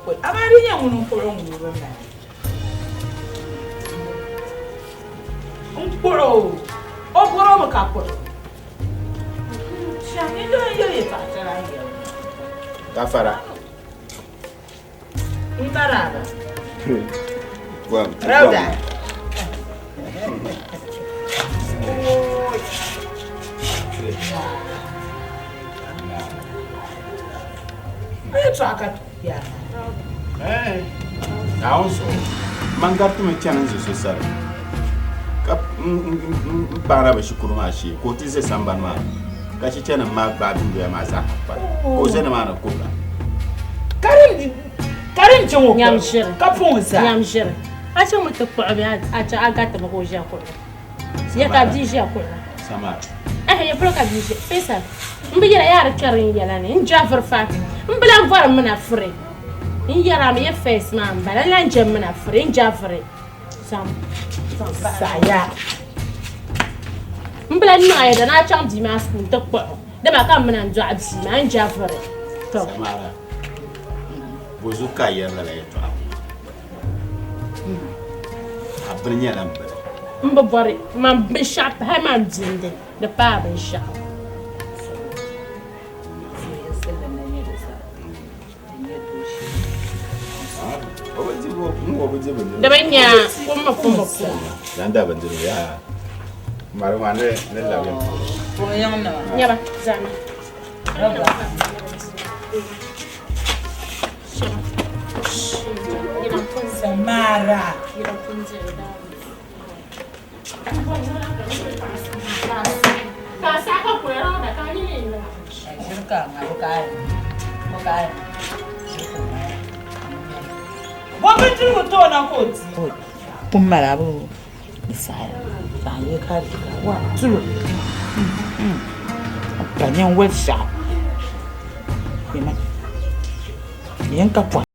polo? Amaa di nyɛ ŋuni n-kpuɣi o ŋun o bi mali. N-kpuɣi o, o bɔr o mi ka kpuɣi o. Shɛm yi doli n-yɛli yɛtɔɣa tɛra n-yɛli. Gafara. N maraba. Rauda. Yɛtɔɣa ka yaa. Naawuni zuɣu man garitimi chani n ʒe so sani ka n paɣira bi shikuru maa shee ka o ti ʒe sambani maa ni ka chichanim maa gbaai dundoya maa zaa ha kpari ka o ʒe nimaani kuhira. Karim chaŋ o kpuɣi ka puŋ zaa. Nyam ʒiri. A chaŋmi ti kpuɣi bee a chaŋ a gariti mi ka o ʒiya kuhira. Ya ka bia ʒiya kuhira. Samara. Ɛhɛ ya polo ka bia ʒiya. Faisal, m bi yɛra yaa di kpɛri n yɛla ni. N jɛviri fa. M bi lan bɔri m mina furi. N yɛra mi ya first maa m bala. N lan jɛ m mina furi. N jɛviri. Zaŋ. Saɣiya. M bi lan niŋ a yɛda ni a chaŋ bia maa school nti kpuɣi o. Dama ka m mina n-dɔɣi bia maa. N jɛviri. Tɔ. Samara. Bozuɣu ka a yɛri lala yɛtɔɣa ŋɔ maa? A bini nyɛla m bini. M bi bɔri man binshɛɣu pahi man bindi di paai binshɛɣu. Di bi nya kum mi kum bi kum. Nyaba zami. Samara. Pun mala bu saya ka ye ka wa tulo pa nyen wal shɛɣu yen ka pɔhim.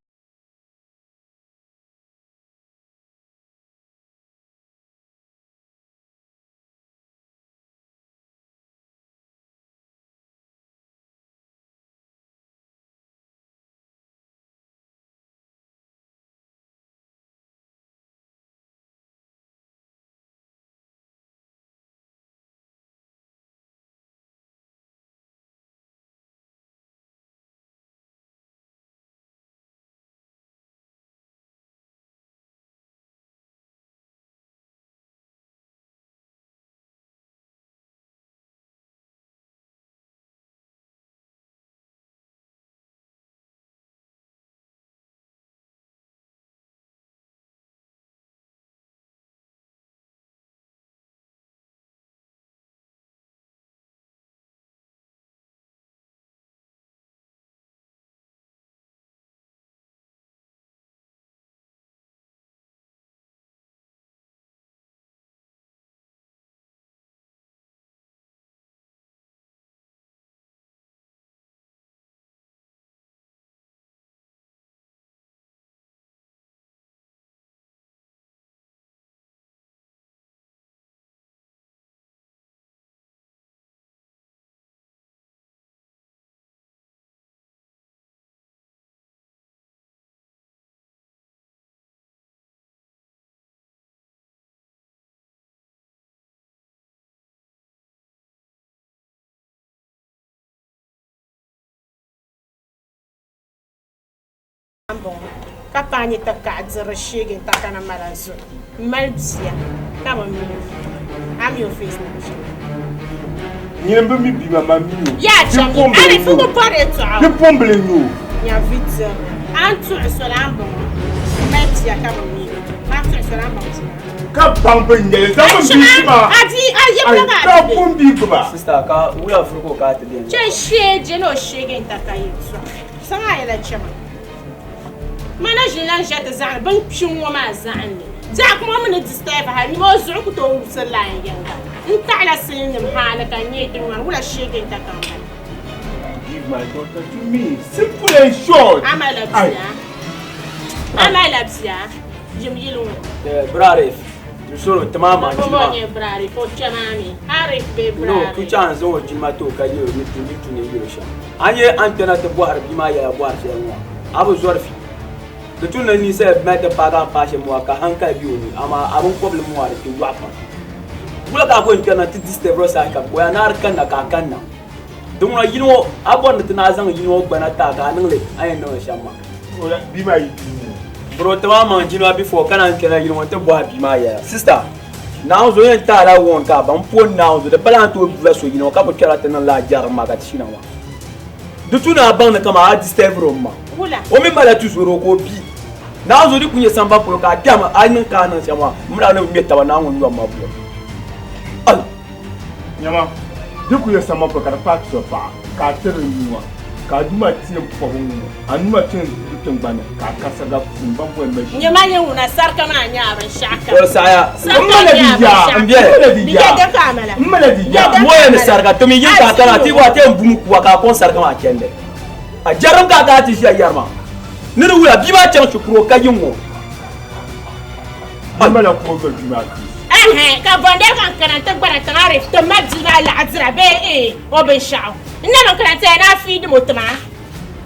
M-bɔŋɔ ka paai nyɛ takaɣa diri sheegi n-takana mala zuɣu m-mali bia ka bi mi o a mi o face ni shɛm. Nyini bi mi bia maa, man mi o. Yaa cham a ni fuku bɔri yɛltɔɣa. Bipuɣimbila n-nyɛ o. Nya vi dirili. A ni tuɣi soli a ni bɔŋɔ m-mali bia ka bi mi o a ni tuɣi soli a ni baŋ bia maa. Ka baŋ bɛ nyɛli zaŋ mi bia maa. A di a yibila maa Ka pun bia gbuba. Sister ka wuya furi ka o ka a ti beni. Chɛ sheegi ni o sheegi n-taka yɛltɔɣa. Saŋa a yɛla chɛma. Mana ʒini lan ʒe ti zaɣim bini kpi ŋ-ŋɔ maa zaɣim ni. Biɛɣu kuma mi ni disturb hali nima o zuɣu ku tooi wubisiri line yɛŋga. N taɣila silinim haali ka n nyɛ ti ŋmani wula sheegi n ta ka m mali. Give my daughter to me. Simple and short. A malila bia. A malila bia. Yim yili ŋɔ. Eh, Bra Arif, n soro ti maa maa Bɔbɔ jilima. nyɛ Bra Arif, o kpɛ maa mi. Arif bee Bra No, Arif? ku chaŋ zaŋ o jilima ti o ka yɛl o ni tu ni tu ni yɛl o shɛm. A nyɛ a ni kpɛna ti bɔhiri bia maa yɛla bɔhiri shɛli ŋɔ, a bi zɔri fi. Di tu ni ninsal mali ti paagi a ni paai shɛm maa ka hankali be o ni, amaa a binkɔbili maa di ti yɔɣi pam. Wula ka a ku yɛn kpɛrina ti disturb saha kam, ka o yaa ni a di kanna ka a kanna. Di ŋuna yili ŋɔ, a bɔri ni ti naai zaŋ yili ŋɔ gbana ti a ka a niŋ li a ni yɛn niŋ li shɛm maa. Bia maa yi bia ŋɔ. Bro, ti maa maŋ jilima before ka naan kpɛna yili ŋɔ nti bɔhi bia maa yɛla. Sister, Naawuni zuɣu yɛn ti a la warn ka a baŋ m po Naawuni zuɣu di pala a ni tooi bula so yili ŋɔ ka ku kpɛrila ti niŋ lala jɛrigu maa ka ti shina maa. Di tu ni a baŋ ni kaman a disturbiri o ma. O mi malila tuzori o ka o bi. Naawuni zuɣu di ku nyɛ samban polo ka a kpɛhimi a niŋ ka a niŋ shɛm maa m mini a ni bi ŋmɛ taba Naawuni ŋun yɔm ma buɣim. Al! Nyama, di ku nyɛ samban polo ka di paai tuzo paɣa ka a tiri nua ka a nuu maa ti yɛn pɔbi ŋ-ŋɔ, a nuu maa ti yɛn du tiŋgbani ni ka a kasiga puuni ban boli ma ʒii. Nyama nyɛ ŋuna sarika maa nyɛ a binshɛɣu kam. O saɣiya. Sarika M mala nyɛ a di yaa. binshɛɣu M bɛli. M mala di Di yaa. yɛda ka a mala. M mala di yaa. Yɛda ka Moya a ni mala. sarika ti mi yin ka a kana ti wa ti yɛn bumi kuwa ka a kɔŋ sarika maa chɛndi. A jɛrim ka a kana ti ʒiya yɛri maa. Ni di wula bia maa chaŋ shikuru o ka yi ŋ-ŋɔ. M mala kuo gili bia maa kpee. Ɛhɛn, ka bɔndali ka n kana n-ti gbana tiŋa Arif ti ma bia maa laɣidira bee ee o binshɛɣu. N na mi kana ti ya ni a fiidim o tima.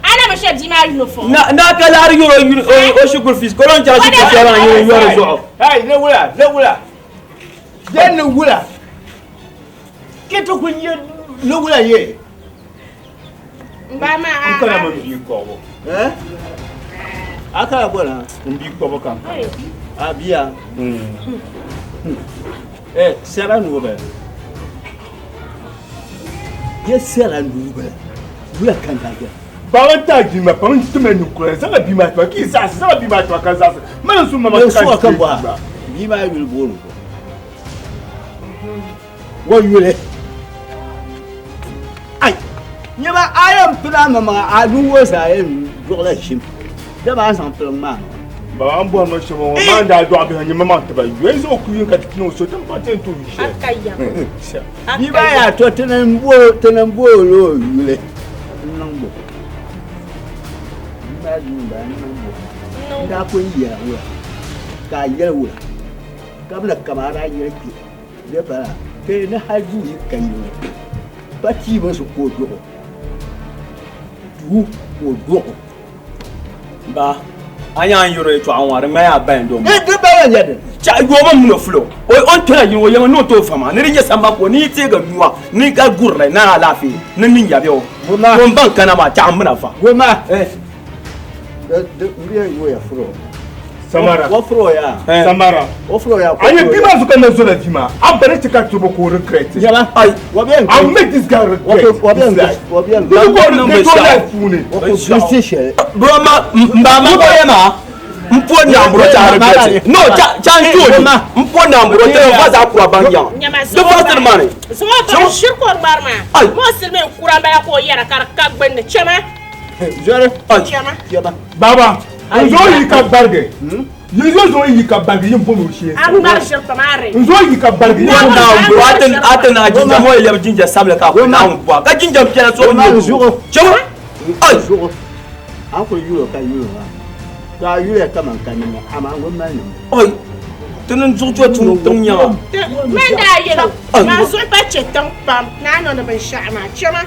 A na mi shɛ bia maa uniform. Na na ka laɣiri yɔri o uni o shikuru fees ka o lan chaŋ shikuru shɛli maa n-yɛn yɔri zuɣu. Hey, ni wula, ni wula. Ye ni wula. Ki ti ku nyɛ ni wula ye. N ba maa a. N kana mi bia kɔbu. Eh? A kana bɔ na? N bia kɔbu ka n kana. A bia? Eh, sɛra nuu bɛ. Ye sɛra nuu bɛ. Wula ka n daa yɛli. Baba n taai bia maa pam n tim ninkura zaŋla bia maa tima ka yi zaɣisi zaŋla bia maa tima ka zaɣisi mali n suhu mama ka ka bɔha bia maa yuli booni ko wa yuli ai nyɛba a yɛn pili a maŋmaŋa a nuu ŋɔ zaa yɛn duɣila ʒim dama a zaŋ pili ŋmaa Baba n bɔri ma shɛm ŋɔ maa n daa dɔɣi bihi nyɛ mamaŋ tiba yoli zuɣu ku yin ka ti niŋ so ti pa ti ni tooi shɛli bia maa yaa to ti ni booli o yuli n niŋ bo bia maa yuli m-bala n niŋ bo n daa pun yɛla wula ka a yɛli wula ka bi na kama a daa yɛli kpe bɛ pala kpe ni hali duu yi ka yili ŋɔ pa tii so ka o duɣi duu ka o duɣi Ba, a nya n yɛrɔ yɛtɔɣa ŋɔ di ŋmani a ba yɛn dɔn Eh, di ba yɛn nyɛ dini. Cha yoomi mini o fulo o o ni kpɛna yini o yɛmi ni o tooi fama ni di nyɛ samba ka o ni yi teegi nua ni ka gurili ni alaafee ni niŋ ya bɛ o o n baŋ kana maa chaɣ m mina fa. Goma. Eh. Di n yɛn yooya fulo. Samara. O fulo ya. Samara. O fulo ya. A nyɛ bia maa zuɣu ka na zola bia maa a bari ti ka tobo ka o regret. Yɛla. Ai. Wa bɛ n. I will make this guy regret. Wa bɛ n. Wa bɛ n. This guy regret o life puuni. Wa ku bilisi shɛli. Bro ma m ba ma ko yɛma n po na bro cha regret. No cha cha n tuuli n po na bro cha fa za kura ban yan. Di fa siri mani. Zuŋɔ ba shiri ka o ŋmari maa. Mo silimiin kura m-bala ka o yɛra ka di ka gbunni. Chɛma. Zɔri. Chɛma. Chɛma. Baba n zo yi ka barigi. Yi zo zo yi ka barigi yin bɔn o shee. A ŋmari shiri pam a re. N zo yi ka barigi yin bɔn Na bro atin atin a jinjam mo lɛbi jinjam sabila ka ko na n bɔ ka jinjam piɛla so Goma zuɣu. Chɛma. Ai. Zuɣu. An kuli yulo ka yulo maa. To a yuya kaman ka nima amaa ŋun mali nima. Oi. Ti ni zuɣu cho tiŋ tiŋ nyaŋa. Man daa yɛl o, maa zuɣu pa chɛ tiŋ pam ni a niŋdi binshɛɣu maa. Chɛma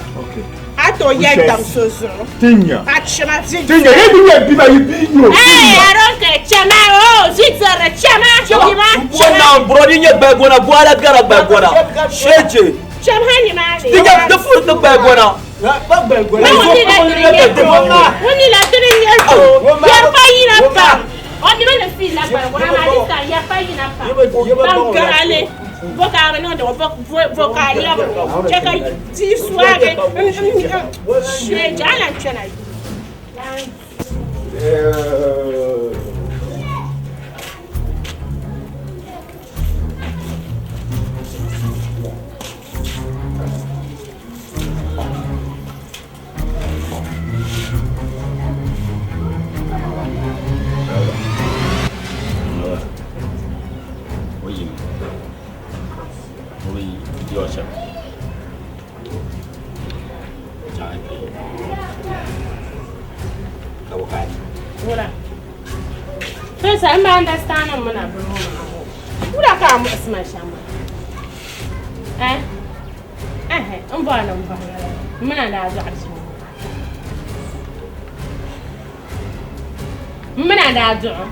a tooi yɛli tam so zuɣu. Tinya. A chɛma vi. Tinya ye bi nyɛ bi ma yi bi nyo. Hey, I don't care. Chɛma oh, vi diri chɛma. Yima Bɔ na bro di nyɛ gbɛgona bɔ ala gara gbɛgona. Sheje. Chɛm ha ni maa ni. Di nyɛ di furi ti gbɛgona. Ŋun ni la tiri nyɛ doo. Ŋun ni la tiri nyɛ doo. Yɛri Ka o nima ni fi la gbali wura maa di sa ya pa yina pa. Ban gaali bo ka bi niŋdi o bo ka a lɛbiri o chɛ ka tia suagi n shee jaala n kpɛna. Wula. Pesa n ba understand n mina bini ŋɔ maa ŋɔ. Wula ka a muɣisi ma shɛm maa? Eh? Ɛhɛ, n bɔri ni n bɔhi la m mina daa dɔɣi bia ŋɔ. M mina daa dɔɣi o.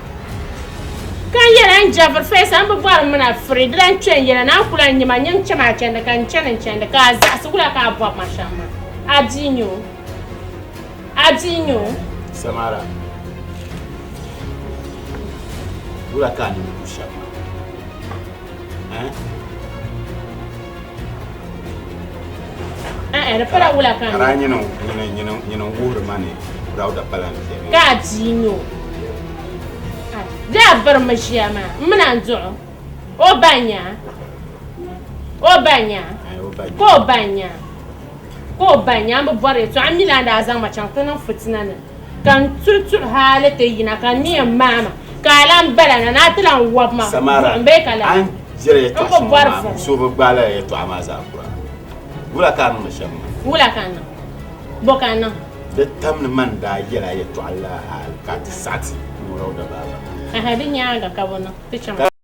Ka n yɛla n jɛbiri Pesa n bi bɔri m mina free di lan kpe n yɛla ni a ku lan nya ma nyin cham a chandi ka n chani n chandi ka a zaɣisi wula ka a bɔbi ma shɛm maa. A bia n-nyɛ o. A bia n-nyɛ o. Samara, wula ka a nini ku shɛm maa? Eh? Eh, di pala wula ka a daa nyini nyini wuhiri ma ni Dauda pala n bia Ka a bia n-nyɛ o. Di a birimi ʒiya maa, m mini a n-duɣi o ba n-nya o ba n-nya ka o ba n-nya ka o ba n-nya m bi bɔri yɛltɔɣa m mi lan daa zaŋ ma chaŋ ti niŋ fitina ni ka n tuhi tuhi hali ti yina ka n ni yɛn maai ma ka a lan bala na ni a ti lan wɔbi ma Samara, buɣim bee ka lan a ni jɛri n yɛltɔɣa bi shɛŋa bɔri maa, vuri. so bi gbaai lala yɛltɔɣa maa zaa kura. Wula ka a niŋdi shɛm maa? Wula ka n niŋ? Bɔ ka n niŋ? Di tam ni man daa yɛl a yɛltɔɣa la hal ka a ti saɣi ti ni o Dauda baaba. Ɛhɛ, di nyaaŋa ka bɔ niŋ? Ti chaŋ.